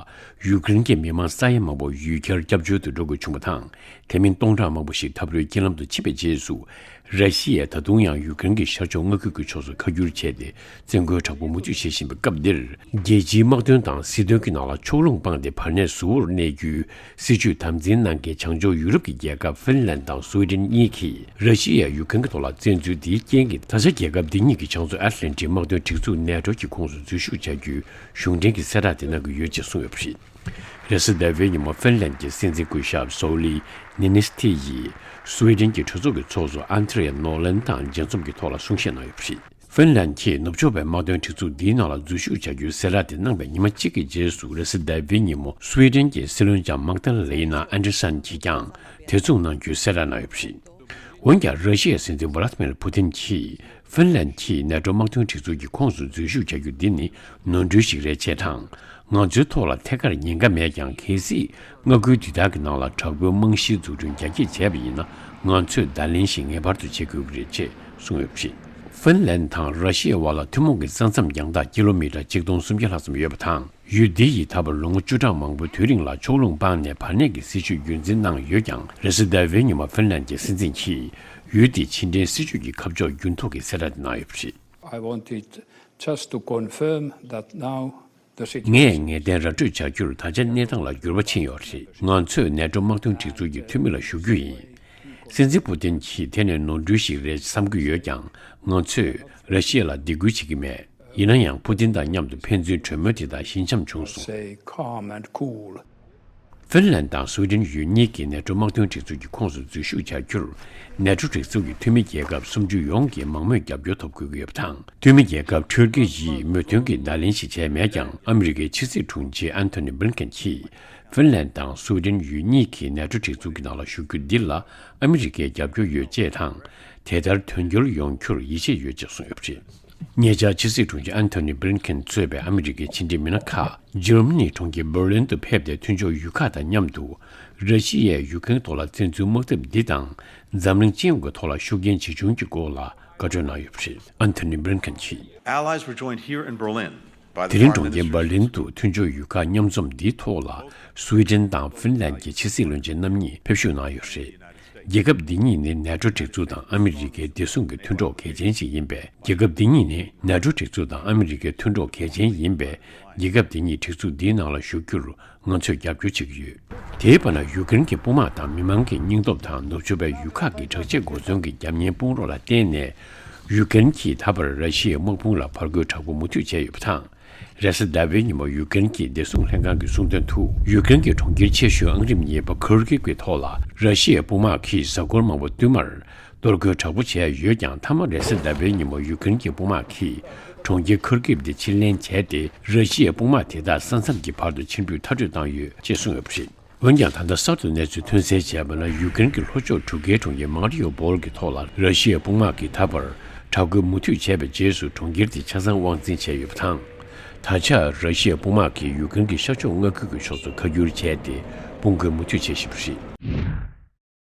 ཡུཀ་རེན་གྱི་མི་མང་ས་ཡ་མང་པོ་ཡུལ་གྱར་སྐྱབས་བཅོལ་དུ་འགྲོ་དགོས་བྱུང་བ་དང་། དེ་མིན་སྟོང་ཕྲག་མང་པོ་ཞིག་འཐབ་རོའི་རྐྱེན་ལམ་དུ་ཕྱིན་པའི་རྗེས་སུ། ར་ཤི་ཡས་ད་དུང་ཡང་ཡུཀ་རེན་གྱི་ཤར་ཕྱོགས་མངའ་ཁུལ་གྱི་ཕྱོགས་སུ་ཁ་བསྒྱུར་བྱས་ཏེ། བཙན་རྒོལ་དྲག་པོ་མུ་མཐུད་བྱེད་བཞིན་པའི་སྐབས་འདིར། རྒྱལ་སྤྱིའི་དམག་དོན་དང་སྲིད་དོན་གྱི་ནང་ལ་ཕྱོགས་ལྷུང་སྤངས་ཏེ་བར་གནས་གཟུ་བོར་གནས་རྒྱུའི་སྲིད་བྱུས་དམ་འཛིན་གནང་མཁན་བྱང་ཕྱོགས་ཡུ་རོབ་ཀྱི་རྒྱལ་ཁབ་ཧྥིན་ལན་དང་སུའེ་ཌེན་གཉིས་ཀྱིས་ར་ཤི་ཡ་ཡུཀ་རེན་གྱི་ཐོག་ལ་བཙན་འཛུལ་འདིའི་རྐྱེན་གྱིས་ད་ཆ་རྒྱལ་ཁབ་འདི་གཉིས་ཀྱི་བྱང་མཚོ་ཨེཊ་ལན་ཊིག་དམག་དོན་སྒྲིག་འཛུགས་ནེ་ཊོ་གྱི་ཁོངས་སུ་འཛུལ་ཞུགས་བྱ་རྒྱུའི་གཞུང་འབྲེལ་གྱི་གསལ་བསྒྲགས་དེ་གནང་གི་ཡོད་ཅེས་གསུངས་ཡོད་པ་རེད། རེས་གཟའ་ཟླ་བའི་ཉིན་མོ་ཧྥིན་ལན་གྱི་སྲིད་འཛིན་སྐུ་ཞབས་སོའུ་ལི་ནི་ནིས་ཐི་ཡིས་སུའེ་ཌེན་གྱི་གྲོས་ཚོགས་ཀྱི་ཚོགས་གཙོ་ཨན་ཐི་རེ་ནོ་ལན་དང་མཇལ་འཛོམས་ཀྱི་ཐོག་ལ་གསུང་བཤད་གནང་ཡོད་པ་རེད། ཧྥིན་ལན་གྱིས་ནུབ་ཕྱོགས་པའི་དམག་དོན་སྒྲིག་འཛུགས་འདིའི་ནང་ལ་འཛུལ་ཞུགས་བྱ་རྒྱུའི་གསལ་བསྒྲགས་དེ་གནང་བའི་ཉི་མ་གཅིག་གི་རྗེས་སུ་རེས་གཟའ་ཟླ་བའི་ཉིན་མོ་སུའེ་ཌེན་གྱི་སྲིད་བློན་ལྕམ་མཱག་ཏཱ་ལེ་ན་ཨན་ཌར་སན་གྱིས་ཀྱང་དེ་མཚུངས་གནང་རྒྱུའི་གསལ་བསྒྲགས་གནང་ཡོད་པ་རེད། འོན་ཀྱང་ར་ཤི་ཡའི་སྲིད་འཛིན་ཝ་ལ་ཏི་མིར་ཕུ་ཏིན་གྱིས་ཧྥིན་ལན་གྱིས་ནེ་ཊོ་དམག་དོན་སྒྲིག་འཛུགས་ཀྱི་ཁོངས་སུ་འཛུལ་ཞུགས་བྱ་རྒྱུ་འདི་ནི་ནོར་འཁྲུལ་ཞིག་རེད་ཅེས་དང་། ང་ཚོའི་ཐོག་ལ་ཐད་ཀར་ཉེན་ཁ་མེད་ཀྱང་། གལ་སྲིད་མངའ་ཁུལ་འདི་དག་གི་ནང་ལ་དྲག་པོའི་རྨང་གཞིའི་འཛུགས་སྐྲུན་རྒྱ་སྐྱེད་བྱས་པ་ཡིན་ན། ང་ཚོས་བརྡ་ལན་ཞིག་ངེས་པར་དུ་བྱེད་དགོས་ཀྱི་རེད་ཅེས་གསུངས་ཡོད་པ་རེད། ཧྥིན་ལན་དང་ར་ཤི་ཡའི་དབར་ལ་ཐུན་མོང་གི་ས་མཚམས་རྒྱང་ཐག་ཀི་ལོ་མི་ཊར་ཆིག་སྟོང་སུམ་བརྒྱ་ལྷག་ཙམ་ཡོད་པ་དང་། ཡུལ་འདི་ཡིས་ད་བར་ལོ་ངོ་བཅུ་ཕྲག་མང་པོའི་དུས་རིང་ལ་ཕྱོགས་ལྷུང་སྤངས་ནས་བར་གནས་ཀྱི་སྲིད་བྱུས་རྒྱུན་འཛིན་གནང་ཡོད་ཀྱང་། རེས་གཟའ་ཟླ་བའི་ཉིན་མ་ཧྥིན་ལན་གྱི་སྲིད་འཛིན་གྱིས་ཡུལ་དེའི་ཕྱི་འབྲེལ་སྲིད་བྱུས་ཀྱི་ཁ་ཕྱོགས་འགྱུར་ལྡོག་གི་གསལ་བསྒྲགས་དེ་གནང་ཡོད་པ་རེད། I wanted just to confirm that now the situation. ངས་ངེས་གཏན་ར་སྤྲོད་བྱ་རྒྱུར་ད་ཆ་གནས་སྟངས་ལ་འགྱུར་བ་ཕྱིན་ཡོད་རེད། ང་ཚོས་ནེ་ཊོ་དམག་དོན་སྒྲིག་འཛུགས་ཀྱི་འཐུས་མི་ལ་ཞུ་རྒྱུ་ཡིན། སྲིད་འཛིན་ཕུ་ཏིན་གྱིས་དེ་ནི་ནོར་འཁྲུལ་ཞིག་རེད་བསམ་གྱི་ཡོད་ཀྱང་། ང་ཚོས་ར་ཤི་ཡ་ལ་སྡིགས་སྐུལ་བྱེད་ཀྱི་མེད། ཡིན་ན་ཡང་ཕུ་ཏིན་དང་མཉམ་དུ་ཕན་ཚུན་གྲོས་མོལ་དེ་དག་ཞི་འཇམ་བྱུང་སོང་། Say calm and cool. ཧྥིན་ལན་དང་སུའེ་ཌེན་ཡུལ་གཉིས་ཀྱིས་ནེ་ཊོ་དམག་དོན་སྒྲིག་འཛུགས་ཀྱི་ཁོངས་སུ་འཛུལ་ཞུགས་བྱ་རྒྱུར། ནེ་ཊོ་སྒྲིག་འཛུགས་ཀྱི་འཐུས་མི་རྒྱལ་ཁབ་སུམ་ཅུ་ཡོངས་ཀྱིས་མང་མོས་རྒྱབ་སྐྱོར་ཐོབ་དགོས་ཀྱི་ཡོད་པ་དང་། འཐུས་མི་རྒྱལ་ཁབ་ཐུར་ཀི་ཡིས་མོས་མཐུན་གྱི་བརྡ་ལན་ཞིག་བྱས་མེད་ཀྱང་། ཨ་མི་རི་ཀའི་ཕྱི་སྲིད་དྲུང་ཆེ་ཨན་ཐོ་ནི་བྷི་ལིན་ཁེན་གྱིས། ཧྥིན་ལན་དང་སུའེ་ཌེན་ཡུལ་གཉིས་ཀྱིས་ནེ་ཊོ་སྒྲིག་འཛུགས་ཀྱི་ནང་ལ་ཞུགས་རྒྱུ་འདི་ལ་ཨ་མི་རི་ཀའི་རྒྱབ་སྐྱོར་ཡོད་ཅེས་དང་། དེ་ལྟར་དོན་འཁྱོལ་ཡོང་རྒྱུར་ཡིད་ཆེས་ཡོད་ཅེས་གསུངས་ཡོད་པ་རེད། ཉེ་ཆར་ཕྱི་སྲིད་དྲུང་ཆེ་ཨན་ཐོ་ནི་བྷི་ལིན་ཁེན་གཙོས་པའི་ཨ་མི་རི་ཀའི་ཕྱི་འབྲེལ་མི་སྣ་ཁག་འཇར་མ་ནིའི་གྲོང་ཁྱེར་འབར་ལིན་དུ་ཕེབས་ཏེ། མཐུན་ཕྱོགས་ཡུལ་ཁག་དང་མཉམ་དུ་ར་ཤི་ཡས་ཡུཀ་རེན་ཐོག་ལ་བཙན་འཛུལ་དམག་འཐབ་འདི་དང་། འཛམ་གླིང་སྤྱི་ཡོངས་ཀྱི་ཐོག་ལ་ཤུགས་རྐྱེན་ཇི་བྱུང་གི་སྐོར་ལ་བཀའ་འཁྲོལ་གནང་ཡོད་པ་རེད། ཨན་ཐོ་ནི་བྷི་ལིན་ཁེན་གྱིས། Allies were joined here in Berlin by the དེ་རིང་Foreign གྲོང་ཁྱེར་Ministers འབར་ལིན་དུ་མཐུན་ཕྱོགས་ཡུལ་ཁག་མཉམ་འཛོམས་འདིའི་ཐོག་ལ། སུའེ་ཌེན་དང་ཧྥིན་ལན་གྱི་ཕྱི་སྲིད་བློན་ཆེན་རྣམ་གཉིས་ཕེབས་ཞུགས་གནང་ཡོད་པ་རེད། རྒྱལ་ཁབ་འདི་གཉིས་ནི་ནེ་ཊོ་སྒྲིག་འཛུགས་དང་ཨ་མི་རི་ཀའི་བདེ་སྲུང་གི་མཐུན་གྲོགས་གལ་ཆེན་ཞིག་ཡིན་པས། རྒྱལ་ཁབ་འདི་གཉིས་ནི་ནེ་ཊོ་སྒྲིག་འཛུགས་དང་ཨ་མི་རི་ཀའི་མཐུན་གྲོགས་གལ་ཆེན་ཡིན་པས། རྒྱལ་ཁབ་འདི་གཉིས་སྒྲིག་འཛུགས་འདིའི་ནང་ལ་ཞུགས་རྒྱུར་ང་ཚོས་རྒྱབ་སྐྱོར་བྱེད་ཀྱི་ཡོད། དེའི་བར་ན་ཡུ་ཀེ་རེན་གྱི་དཔུང་དམག་དང་མི་མང་གི་སྙིང་སྟོབས་དང་ནུབ་ཕྱོགས་པའི་ཡུལ་ཁག་གི་དྲག་ཆས་གོ་མཚོན་གྱི་རྒྱབ་གཉེར་དཔུང་རོགས་ལ་བརྟེན་ནས། ཡུ་ཀེ་རེན་གྱིས་ད་བར་ར་ཤི་ཡའི་དམག་དཔུང་ལ་ཕར་རྒོལ་དྲག་པོ་མུ་མཐུད་བྱས་ཡོད་པ་དང་། རེས་གཟའ་ཟླ་བའི་ཉིན་མོ་ཡུ་ཀེ་རེན་གྱི་བདེ་སྲུང་ལྷན་ཁང་གིས་གསུངས་དོན་དུ། ཡུ་ཀེ་རེན་གྱི་གྲོང་ཁྱེར་ཆེ་ཤོས་ཨང་རིམ་གཉིས་པ་ཁུར་ཀིབ་ཀྱི་ཐོག་ལ་ར་ཤི་ཡའི་དཔུང་དམག་གིས་གཟའ་འཁོར་མང་པོ་བསྟུད་མར་གཏོར་རྒོལ་དྲག་པོ་བྱས་ཡོད་ཀྱང་། མཐའ་མ་རེས་གཟའ་ཟླ་བའི་ཉིན་མོ་ཡུ་ཀེ་རེན་གྱི་དཔུང་དམག་གིས་གྲོང་ཁྱེར་ཁུར་ཀིབ་དེ་ཕྱིར་ལེན་བྱས་ཏེ། ར་ཤི་ཡའི་དཔུང་དམག་དེ་དག་ས་མཚམས་ཀྱི་བར་དུ་ཕྱིར་འབུད་མཐར་སྐྲོད་བཏང་ཡོད་ཅེས་གསུངས་ཡོད་པ་རེད། འོན་ཀྱང་། ད་ལྟ་གསར་དུ་གནས་ཚུལ་ཐོན་གསལ་བྱས་པ་ན། ཡུ་ཀེ་རེན་གྱི་ལྷོ་ཕྱོགས་གྲུ་ཁའི་གྲོང་ཁྱེར་མཱ་རི་ཡུ་པོལ་གྱི་ཐོག་ལ་ར་ཤི་ཡའི་དཔུང་དམག་གིས་ད་བར་དྲག་རྒོལ་མུ་མཐུད་བྱས་པའི་རྗེས་སུ། གྲོང་ཁྱེར་དེ་ཆ་ཚང་དབང་འཛིན་བྱས་ཡོད་པ་དང་། ད་ཆ་ར་ཤི་ཡའི་དཔུང་དམག་གིས་ཡུ་ཀེ་རེན་གྱི་ཤར་ཕྱོགས་མངའ་ཁུལ་གྱི་ཕྱོགས་སུ་ཁ་བསྒྱུར་བྱས་ཏེ། དཔུང་རྒོལ་མུ་མཐུད་བྱེད་བཞིན་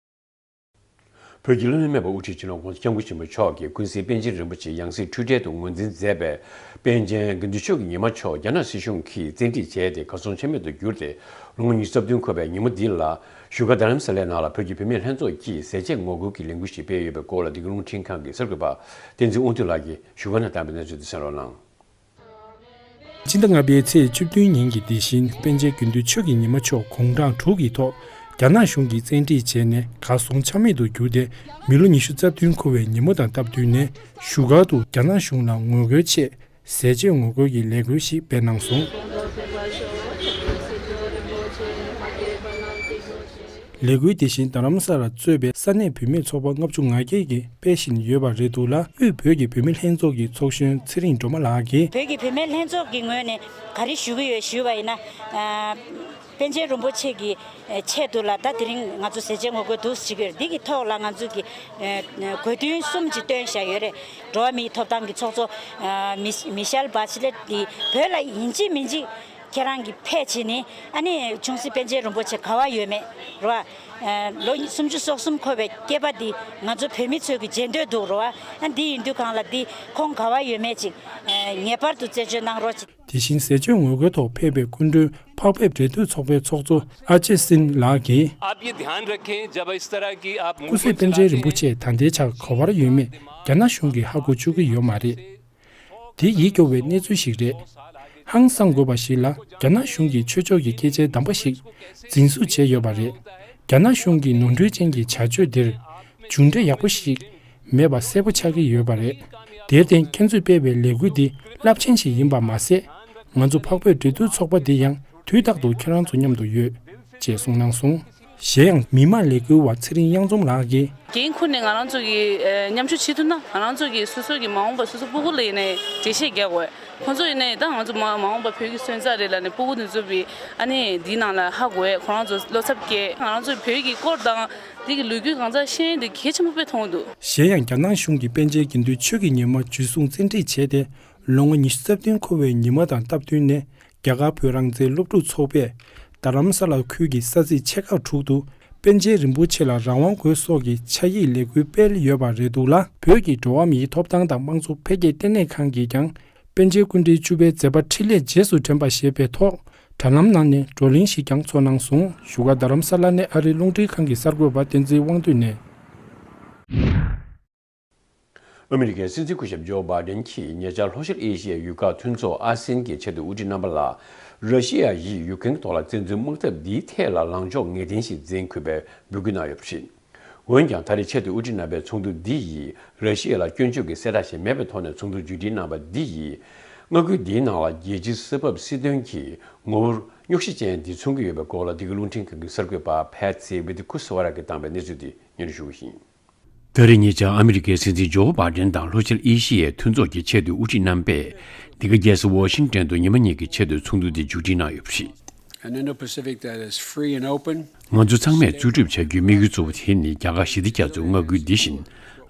པ་རེད། བོད་ཀྱི་བླ་ན་མེད་པ་དབུ་ཁྲིད་སྤྱི་ནོར་༸གོང་ས་༸སྐྱབས་མགོན་ཆེན་པོ་མཆོག་གིས་ཀུན་གཟིགས་པཎ་ཆེན་རིན་པོ་ཆེ་ཡང་སྲིད་འཁྲུལ་བྲལ་དུ་ངོས་འཛིན་མཛད་པའི་པཎ་ཆེན་དགེ་འདུན་ཆོས་ཀྱི་ཉི་མ་མཆོག་རྒྱ་ནག་སྲིད་གཞུང་གིས་བཙན་ཁྲིད་བྱས་ཏེ། གར་སོང་ཆ་མེད་དུ་གྱུར་ཏེ། ལོ་ངོ་ཉི་ཤུ་རྩ་བདུན་འཁོར་བའི་ཉིན་མོ་འདི་ལ། བཞུགས་སྒར་རྡ་རམ་ས་ལའི་ནང་ལ་བོད་ཀྱི་བུད་མེད་ལྷན་ཚོགས་ཀྱིས་ཟས་བཅད་ངོ་རྒོལ་གྱི་ལས་འགུལ་ཞིག་སྤེལ་ཡོད་པའི་སྐོར་ལ། འདི་ག་རླུང་འཕྲིན་ཁང་གི་གསར་འགོད་པ་བསྟན་འཛིན་དབང་འདུས་ལགས་ཀྱིས་བཞུགས་སྒར་ནས་བཏང་བའི་གནས་ཚུལ་དེ་གསན་རོགས་གནང་། སྤྱི་ཟླ་ལྔ་པའི་ཚེས་བཅུ་བདུན་ཉིན་གྱི་འདི་བཞིན་པཎ་ཆེན་དགེ་འདུན་ཆོས་ཀྱི་ཉི་མ་མཆོག་དགུང་གྲངས་དྲུག་གི་ཐོག་རྒྱ་ནག་གཞུང་གིས་བཙན་ཁྲིད་བྱས་ནས་གར་སོང་ཆ་མེད་དུ་གྱུར་ཏེ། མི་ལོ་ཉི་ཤུ་རྩ་བདུན་འཁོར་བའི་ཉིན་མོ་དང་སྟབས་བསྟུན་ནས། བཞུགས་སྒར་དུ་རྒྱ་ནག་གཞུང་ལ་ངོ་རྒོལ་ཆེད་ཟས་བཅད་ངོ་རྒོལ་གྱི་ལས་འགུལ་ཞིག་སྤེལ་གནང་སོང་། ལས་འགུལ་དེ་བཞིན་རྡ་རམ་ས་ལར་གཙོས་པའི་ས་གནས་བུད་མེད་ཚོགས་པ་ལྔ་བཅུ་ང་བརྒྱད་ཀྱིས་སྤེལ་བཞིན་ཡོད་པ་རེད་འདུག་ལ། དབུས་བོད་ཀྱི་བུད་མེད་ལྷན་ཚོགས་ཀྱི་ཚོགས་གཞོན་ཚེ་རིང་སྒྲོལ་མ་ལགས་ཀྱིས། བོད་ཀྱི་བུད་མེད་ལྷན་ཚོགས་ཀྱི་ངོས་ནས་ག་རེ་ཞུ་གི་ཡོད་ཞུས་པ་ཡིན་ན། ཨ། པཎ་ཆེན་རིན་པོ་ཆེ་གི་ཆེད་དུ་ལ། ད་དེ་རིང་ང་ཚོ་ཟས་བཅད་ངོ་རྒོལ་འདུག་བྱེད་ཀྱི་ཡོད་རེད། འདི་གི་ཐོག་ལ་ང་ཚོ་གི་ཨ། དགོས་འདུན་གསུམ་ཅིག་བཏོན་བཞག་ཡོད་རེད། འགྲོ་བ་མིའི་ཐོབ་ཐང་གི་ཚོགས་གཙོ་ཨ། མི་མི་ཤེལ་བྷ་ཆི་ལེ་འདི་བོད་ལ་ཡིན་གཅིག་མིན་གཅིག་ཁྱེད་རང་གིས་ཕེབས་བྱས་ནས། ཨ་ནི་ཆུང་སྲིད་པཎ་ཆེན་རིན་པོ་ཆེ་ག་པར་ཡོད་མེད་རེད་པ། ཨ། ལོ་སུམ་ཅུ་སོ་གསུམ་འཁོར་བའི་སྐྱེས་པ་འདི་ང་ཚོ་བོད་མི་ཚོས་ཀྱི་མཇལ་འདོད་འདུག་རེད་པ། ཨ། འདི་ཡིན་དུས་སྒང་ལ་འདི་ཁོང་ག་པར་ཡོད་མེད་ཅིག་ཨ། ངེས་པར་དུ་རྩད་གཅོད་གནང་རོགས་ཅིག་དེ་བཞིན་ཟས་བཅད་ངོ་རྒོལ་ཐོག་ཕེབས་པའི་སྐུ་མགྲོན་འཕགས་བོད་འབྲེལ་མཐུད་ཚོགས་པའི་ཚོགས་གཙོ་ཨ་ཅེ་སིན་ལགས་ཀྱིས། आप ये ध्यान रखें, जब इस तरह की आप སྐུ་སྲིད་པཎ་ཆེན་རིན་པོ་ཆེ་ད་ལྟའི་ཆར་ག་པར་ཡོད་མེད་རྒྱ་ནག་གཞུང་གིས་ཧ་གོ་བཅུག་གི་ཡོད་མ་རེད། དེ་ཡིད་སྐྱོ་བའི་གནས་ཚུལ་ཞིག་རེད། ཧང་སང་དགོས་པ་ཞིག་ལ། རྒྱ་ནག་གཞུང་གིས་ཆོས་ཕྱོགས་ཀྱི་སྐད་ཆའི་གདམས་པ་ཞིག་འཛིན་བཟུང་བྱས་ཡོད་པ་རེད། རྒྱ་ནག་གཞུང་གི་ནོར་འཁྲུལ་ཅན་གྱི་བྱ་སྤྱོད་འདིར་མཇུག་འབྲས་ཡག་པོ་ཞིག་མེད་པ་གསལ་པོ་ཆགས་ཀྱི་ཡོད་པ་རེད། དེར་བརྟེན། ཁྱེད་ཚོས་སྤེལ་བའི་ལས་འགུལ་འདི་རླབས་ཆེན་ཞིག་ཡིན་པ་མ་ཟད། ང་ཚོ་འཕགས་བོད་འབྲེལ་མཐུད་ཚོགས་པ་འདི་ཡང་དུས་རྟག་ཏུ་ཁྱེད་རང་ཚོ་མཉམ་དུ་ཡོད། ཅེས་གསུངས་གནང་སོང་། གཞན་ཡང་། མི་དམངས་ལས་འགུལ་བ་ཚེ་རིང་གཡང་འཛོམས་ལགས་ཀྱིས། འགན་འཁུར་ནས་ང་རང་ཚོ་གིས་ཨ། མཉམ་ཞུགས་བྱེད་ཐུབ་ན། ང་རང་ཚོ་གིས་སོ་སོ་གི་མ་འོངས་པ་སོ་སོ་སྤུ་གུ་ལ་ཡིན་ནའི་འགྲེལ་བཤད་རྒྱག་དགོས། ཁོང་ཚོ་ཡིན་ནའི་ད་ང་ཚོ་མ་མ་འོངས་པ་བོད་ཀྱི་སོན་རྩ་རེད་ལབ་ནས། སྤུ་གུ་དེ་ཚོ་བི་ཨ་ནི་འདིའི་ནང་ལ་ཧ་གོ་བས། ཁོ་རང་ཚོ་བློ་འཚབ་སྐྱེ། ང་རང་ཚོ་བོད་ཀྱི་སྐོར་དང་འདི་གི་ལོ་རྒྱུས་གང་ཚང་ཤེས་ཡོན་དེ་གལ་ཆེན་པོ་དཔེ་མཐོང་གི་འདུག་གཞན་ཡང་། རྒྱ་ནག་གཞུང་གིས་པཎ་ཆེན་དགེ་འདུན་ཆོས་ཀྱི་ཉི་མ་འཇུ་བཟུང་བཙན་ཁྲིད་བྱས་ཏེ། ལོ་ངོ་ཉི་ཤུ་རྩ་བདུན་འཁོར་བའི་ཉིན་མོ་དང་སྟབས་བསྟུན་ནས། རྒྱ་གར་བོད་རང་བཙན་སློབ་ཕྲུག་ཚོགས་པས་རྡ་རམ་ས་ལ་ཁུལ་གྱི་ས་ཚིགས་ཆེ་ཁག་དྲུག་ཏུ་པཎ་ཆེན་རིན་པོ་ཆེ་ལ་རང་དབང་དགོས་སོགས་ཀྱི་ཕྱག་ཡིག་ལས་འགུལ་སྤེལ་ཡོད་པ་རེད་འདུག་ལ། བོད་ཀྱི་འགྲོ་བ་མིའི་ཐོབ་ཐང་དང་དམངས་གཙོ་འཕེལ་རྒྱས་ལྟེ་གནས་ཁང་གིས་ཀྱང་། པཎ་ཆེན་སྐུ་ཕྲེང་བཅུ་པའི་མཛད་པ་འཕྲིན་ལས་རྗེས་སུ་དྲན་པ་ཞེས་པའི་ཐོག་དྲ་ལམ་ནང་ནས་བགྲོ་གླེང་ཞིག་ཀྱང་ཚོགས་གནང་སོང་། བཞུགས་སྒར་རྡ་རམ་ས་ལ་ནས་ཨ་རིའི་རླུང་འཕྲིན་ཁང་གི་གསར་འགོད་པ་བསྟན་འཛིན་དབང་འདུས་ནས། ཨ་མི་རི་ཀའི་སྲིད་འཛིན་སྐུ་ཞབས་ཇོ་བྷའི་ཌེན་གྱིས་ཉེ་ཆར་ལྷོ་ཤར་ཨེ་ཤི་ཡའི་ཡུལ་ཁག་མཐུན་ཚོགས་ཨ་སེན་གྱི་ཆེས་མཐོའི་དབུ་ཁྲིད་རྣམ་པ་ལ། ར་ཤི་ཡ་ཡིས་ཡུ་ཀེ་རེན་ཐོག་ལ་བཙན་འཛུལ་དམག་འཐབ་འདིའི་ཐད་ལ་ལངས་ཕྱོགས་ངེས་གཏན་ཞིག་འཛིན་དགོས་པའི་འབོད་སྐུལ་གནང་ཡོད་པ་རེད། འོན་ཀྱང་། ད་རེས་ཆེས་མཐོའི་དབུ་ཁྲིད་རྣམ་པའི་ཚོགས་འདུ་འདི་ཡིས་ར་ཤི་ཡ་ལ་སྐྱོན་བརྗོད་ཀྱི་གསལ་བསྒྲགས་ཤིག་མེད་པའི་ཐོག་ནས་ཚོགས་འདུ་མཇུག་སྒྲིལ་གནང་བ་འདི་ཡིས། མངའ་ཁུལ་འདིའི་ནང་ལ་རྒྱལ་སྤྱིའི་ས་བབ་སྲིད་དོན་གྱི་ངོ་བོར་རྙོག་གཞི་ཅན་འདི་མཚོན་གྱི་ཡོད་པའི་སྐོར་ལ། འདི་ག་རླུང་འཕྲིན་ཁང་གི་གསར་འགོད་པ་ཕེ་ཚི་ཝི་ཏི་ཁུ་སི་ཝ་ར་གིས་བཏང་པའི་གནས་ཚུལ་དེ་སྙན་སྒྲོན་ཞུ་གི་ཡིན། ད་རེས་ཉེ་ཆར་ཨ་མི་རི་ཀའི་སྲིད་འཛིན་ཇོ་བྷའི་ཌེན་དང་ལྷོ་ཤར་ཨེ་ཤི་ཡའི་མཐུན་ཚོགས་ཀྱི་ཆེས་མཐོའི་དབུ་ཁྲིད་རྣམ་པས། འདི་ག་རྒྱལ་ས་ཝ་ཤིང་ཏན་དུ་ཉི་མ་གཉིས་ཀྱི་ཆེས་མཐོའི་ཚོགས་འདུ་འདི་མཇུག་སྒྲིལ་གནང་ཡོད་པ་རེད། An Indo-Pacific that is free and open. ང་ཚོ་ཚང་མས་རྩོལ་སྒྲུབ་བྱ་རྒྱུའི་དམིགས་ཡུལ་གཙོ་བོ་དེ་ནི། རྒྱ་གར་ཞི་བདེ་རྒྱ་མཚོའི་མངའ་ཁུལ་འདི་བཞིན་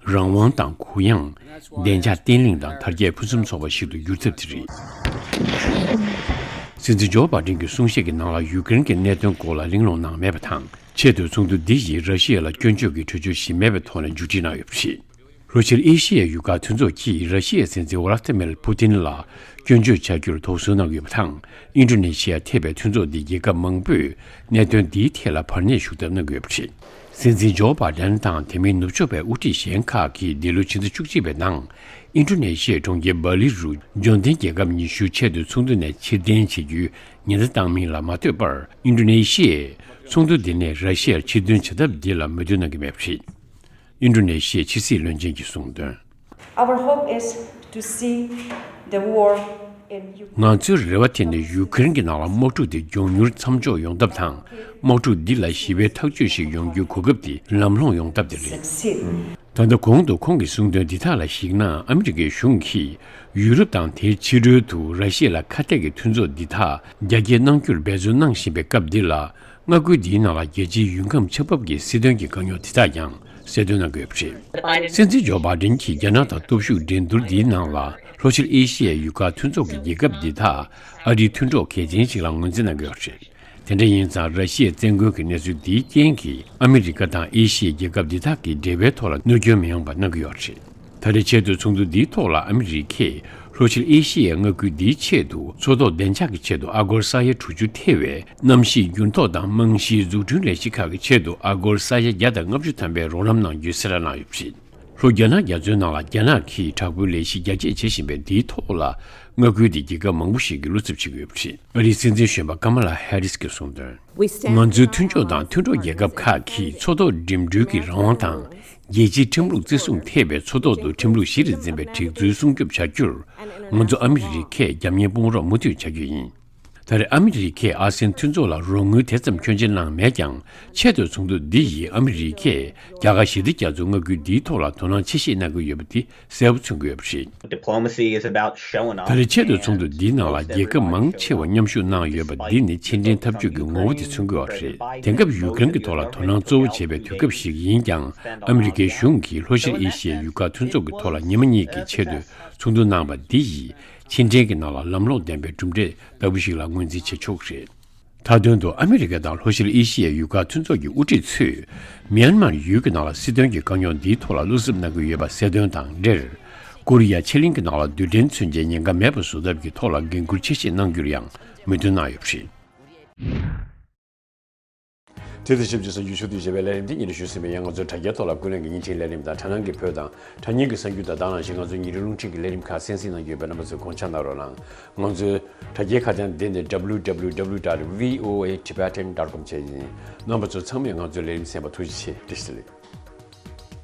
རང་དབང་དང་གུ་ཡངས། བདེ་འཇགས་བརྟན་ལྷིང་དང་དར་རྒྱས་ཕུན་སུམ་ཚོགས་པ་ཞིག་ཏུ་འགྱུར་ཐབས་དེ་རེད། སྲིད་འཛིན་ཇོ་བྷའི་ཌེན་གྱི་གསུང་བཤད་ཀྱི་ནང་ལ་ཡུ་ཀེ་རེན་གྱི་གནད་དོན་སྐོར་ལ་གླེང་སློང་གནང་མེད་པ་དང་། ཆེས་མཐོའི་ཚོགས་འདུ་འདི་ཡིས་ར་ཤི་ཡ་ལ་སྐྱོན་བརྗོད་ཀྱི་གྲོས་ཆོད་ཞིག་མེད་པའི་ཐོག་ནས་མཇུག་སྒྲིལ་གནང་ཡོད་པ་རེད། ལྷོ་ཤར་ཨེ་ཤི་ཡའི་ཡུལ་ཁག་མཐུན་ཚོགས་ཀྱིས་ར་ཤི་ཡའི་སྲིད་འཛིན་ཝ་ལ་ཏི་མིར་ཕུ་ཏིན་ལ་སྐྱོན་བརྗོད་བྱ་རྒྱུར་དོགས་ཟོན་གནང་ཡོད་པ་དང་། ཨིན་ཌོ་ནེ་ཤི་ཡ་ཐེ་བའི་མཐུན་ཚོགས་འདིའི་རྒྱལ་ཁབ་མང་པོས་གནད་དོན་འདིའི་ཐད་ལ་བར་གནས་ཞུ་ཐབས་གནང་གི་ཡོད་པ་རེད། སྲིད་འཛིན་ཇོ་བྷ་དན་དང་དེ་མིན་ནུབ་ཕྱོགས་པའི་དབུ་ཁྲིད་གཞན་ཁག་གིས་འདི་ལོའི་ཕྱི་ཟླ་བཅུ་གཅིག་པའི་ནང་ཨིན་ཌོ་ནེ་ཤི་ཡའི་གྲོང་ཁྱེར་སྦ་ལི་རུ་འབྱོར་ལྡན་རྒྱལ་ཁབ་ཉི་ཤུ་ཆེད་དུ་ཚོགས་འདུ་ནས་ཕྱིར་འཐེན་བྱེད་རྒྱུའི་ཉེན་བརྡ་བཏང་མིན་ལ་མ་ལྟོས་པར། ཨིན་ཌོ་ནེ་ཤི་ཡས་ཚོགས་འདུ་འདི་ནས་ར་ཤི་ཡར་ཕྱིར་འདོན་བྱ་ཐབས་འདི་ལ་མོས་མཐུན་གནང་གི་མེད་པ་རེད། ཨིན་ཌོ་ནེ་ཤི་ཡའི་ཕྱི་སྲིད་བློན་ཆེན་གྱིས་གསུངས་དོན། Our hope is to see the war in Ukraine. ང་ཚོའི་རེ་བ་དེ་ནི་ཡུ་ཀེ་རེན་གྱི་ནང་ལ་དམག་འཁྲུག་དེ་མགྱོགས་མྱུར་མཚམས་འཇོག་ཡོང་ཐབས་དང་། དམག་འཁྲུག་འདི་ལ་ཞི་བའི་ཐག་གཅོད་ཞིག་ཡོང་རྒྱུའི་གོ་སྐབས་དེ་ལམ་ལྷོང་ཡོང་ཐབས་དེ་རེད། Succeed. ད་ལྟ་གོང་དུ་ཁོང་གིས་གསུངས་དོན་འདི་དག་ལ་གཞིགས་ན། ཨ་མི་རི་ཀའི་གཞུང་གིས་ཡུ་རོབ་དང་དེའི་ཕྱི་རོལ་དུ་ར་ཤི་ཡ་ལ་ཁ་གཏད་ཀྱི་མཐུན་ཚོགས་འདི་དག་རྒྱ་སྐྱེད་གནང་རྒྱུར་འབད་བརྩོན་གནང་བཞིན་པའི་སྐབས་འདི་ལ། མངའ་ཁུལ་འདིའི་ནང་ལ་རྒྱལ་སྤྱིའི་ཡུལ་ཁམས་ཆགས་བབ་ཀྱི་སྲིད་དོན་གྱི་དཀའ་རྙོག་དེ་དག་ཀྱང་གསལ་སྟོན་གནང་གི་ཡོད་པ་རེད། སྲིད་འཛིན་ཇོ་བྷ་ཌེན་གྱིས་རྒྱ་ནག་དང་སྟོབས་ཤུགས་འགྲན་བསྡུར་འདིའི་ནང་ལ་ལྷོ་ཤར་ཨེ་ཤི་ཡའི་ཡུལ་ཁག་མཐུན་ཚོགས་ཀྱི་རྒྱལ་ཁབ་འདི་དག་ཨ་རིའི་མཐུན་གྲོགས་གལ་ཆེན་ཞིག་ལ་ངོས་འཛིན་གནང་གི་ཡོད་པ་རེད། དེ་འདྲ་ཡིན་ཙང་། ར་ཤི་ཡའི་བཙན་རྒོལ་གྱི་གནས་ཚུལ་འདིའི་རྐྱེན་གྱིས་ཨ་མི་རི་ཀ་དང་ཨེ་ཤི་ཡའི་རྒྱལ་ཁབ་འདི་དག་གི་འབྲེལ་བའི་ཐོག་ལ་གནོད་སྐྱོན་མི་ཡོང་བ་གནང་གི་ཡོད་པ་རེད། ད་རེས་ཆེད་དོན་ཚོགས་འདུ་འདིའི་ཐོག་ལ་ཨ་མི་རི་ཀས་ལྷོ་ཤར་ཨེ་ཤི་ཡའི་མངའ་ཁུལ་འདིའི་ཆེད་དུ་མཚོ་ཐོག་བདེ་འཇགས་ཀྱི་ཆེད་དུ་ཨ་སྒོར་ས་ཡ་དྲུག་ཅུ་ཐེ་བའི་གནམ་གཤིས་འགྱུར་ལྡོག་དང་རྨང་གཞིའི་འཛུགས་སྐྲུན་ལས་གཞི་ཁག་གི་ཆེད་དུ་ཨ་སྒོར་ས་ཡ་བརྒྱ་དང་ལྔ་བཅུ་ཐམ་པའི་རོགས་རམ་གནང་རྒྱུའི་གསལ་བསྒྲགས་གནང་ཡོད་པ་རེད། ལྷོ་རྒྱ་ནག་རྒྱ་མཚོའི་ནང་ལ་རྒྱ་ནག་གིས་དྲག་པོའི་ལས་གཞི་རྒྱ་སྐྱེད་བྱེད་བཞིན་པའི་འདིའི་ཐོག་ལ། མངའ་ཁུལ་འདིའི་རྒྱལ་ཁབ་མང་པོ་ཞིག་གིས་བློ་འཚབ་བྱེད་ཀྱི་ཡོད་པ་རེད། ཨ་རིའི་སྲིད་འཛིན་གཞོན་པ་ཀ་མ་ལ་ཧེ་རིས་ཀྱིས་གསུངས་དོན། ང་ཚོའི་མཐུན་ཕྱོགས་དང་མཐུན་གྲོགས་རྒྱལ་ཁབ་ཁག་གིས་མཚོ་ཐོག་འགྲིམ་འགྲུལ་གྱི་རང་དབང་དང་། རྒྱལ་སྤྱིའི་ཁྲིམས་ལུགས་བརྩི་སྲུང་ཐེ་བའི་མཚོ་ཐོག་ཏུ་ཁྲིམས་ལུགས་གཞི་རུ་འཛིན་པའི་སྒྲིག་འཛུགས་སྲུང་སྐྱོབ་བྱ་རྒྱུར། ང་ཚོ་ཨ་མི་རི་ཀས་རྒྱབ་གཉེར་དཔུང་རོགས་མུ་མཐུད་བྱ་རྒྱུ་ཡིན། ད་རེས་ཨ་མི་རི་ཀས་ཨ་སེན་མཐུན་ཚོགས་ལ་རོགས་དངུལ་དེ་ཙམ་ཁྱོན་ཆེ་གནང་མེད་ཀྱང་། ཆེད་དོན་ཚོགས་འདུ་འདི་ཡིས་ཨ་མི་རི་ཀས་རྒྱ་གར་ཞི་བདེ་རྒྱ་མཚོའི་མངའ་ཁུལ་འདིའི་ཐོག་ལ་དོ་སྣང་ཆེ་བཞེས་གནང་གི་ཡོད་པ་དེ་གསལ་པོ་མཚོན་གྱི་ཡོད་པ་རེད། Diplomacy is about showing up. ད་རེས་ཆེད་དོན་ཚོགས་འདུ་འདིའི་ནང་ལ་རྒྱལ་ཁབ་མང་ཆེ་བ་མཉམ་ཞུགས་གནང་ཡོད་པ་འདི་ནི་ཕྱིར་འཐེན་འཐབ་ཇུས་ཀྱི་ངོ་བོ་དེ་མཚོན་གྱི་ཡོད་པ་རེད། དེང་སྐབས་ཡུཀ་རེན་གྱི་ཐོག་ལ་དོ་སྣང་གཙོ་བོ་བྱེད་པའི་དུས་སྐབས་ཤིག་ཡིན་ཀྱང་། ཨ་མི་རི་ཀའི་གཞུང་གིས་ལྷོ་ཤར་ཨེ་ཤི་ཡའི་ཡུལ་ཁག་མཐུན་ཚོགས་ཀྱི་ཐོག་ལ་ཉི་མ་གཉིས་ཀྱི་ཆེད་དུ་ཚོགས་འདུ་གནང་བ་འདི་ཡིས་ཕྱིར་འཐེན་གྱི་ནང་ལ་ལམ་ལྷོང་ལྡན་པའི་གྲུབ་འབྲས་ལྟ་བུ་ཞིག་ལ་ངོས་འཛིན་བྱེད་ཆོག་གི་རེད། མཐའ་དོན་དུ་ཨ་མི་རི་ཀ་དང་ལྷོ་ཤར་ཨེ་ཤི་ཡའི་ཡུལ་ཁག་མཐུན་ཚོགས་ཀྱི་དབུ་ཁྲིད་ཚོས། མིའན་མར་ཡུལ་གྱི་ནང་ལ་སྲིད་དོན་གྱི་དཀའ་རྙོག་འདིའི་ཐོག་ལ་བློ་འཚབ་གནང་གི་ཡོད་པ་གསལ་སྟོན་དང་འབྲེལ། ཀོ་རི་ཡ་ཕྱེད་གླིང་གི་ནང་ལ་རྡུལ་ཕྲན་མཚོན་ཆའི་ཉེན་ཁ་མེད་པ་བཟོ་ཐབས་ཀྱི་ཐོག་ལ་འགན་འཁུར་ཆེ་བཞེས་གནང་རྒྱུར་ཡང་མོས་མཐུན་གནང་ཡོད་པ་རེད། དེ་དང་ཆབས་ཅིག་གསར་འགྱུར་ཕྱོགས་བསྡུས་བྱས་པའི་ལས་རིམ་འདི་ཉིན་རེ་ཞུས་ཟིན་པའི་ཡང་། ང་ཚོའི་དྲ་རྒྱའི་ཐོག་ལ་ཀུན་གླེང་གི་བརྙན་འཕྲིན་ལས་རིམ་དང་། དྲ་སྣང་གི་བོད་དང་དྲ་བརྙན་གྱི་གསར་འགྱུར་དང་། དེ་ནང་བཞིན་ང་ཚོའི་ཉིན་རེའི་རླུང་འཕྲིན་གྱི་ལས་རིམ་ཁག་གསན་གཟིགས་གནང་རྒྱུ་ཡོད་པས། རྣམ་པ་ཚོས་དགོངས་འཇགས་གནང་རོགས་གནང་། ང་ཚོའི་དྲ་རྒྱའི་ཁ་བྱང་འདི་ནི་W W W dot V O A Tibetan dot com བཅས་ཡིན། རྣམ་པ་ཚོ་ཚང་མས་ང་ཚོའི་ལས་རིམ་གསན་པར་ཐུགས་རྗེ་ཆེ། བཀྲ་ཤིས་བདེ་ལེགས།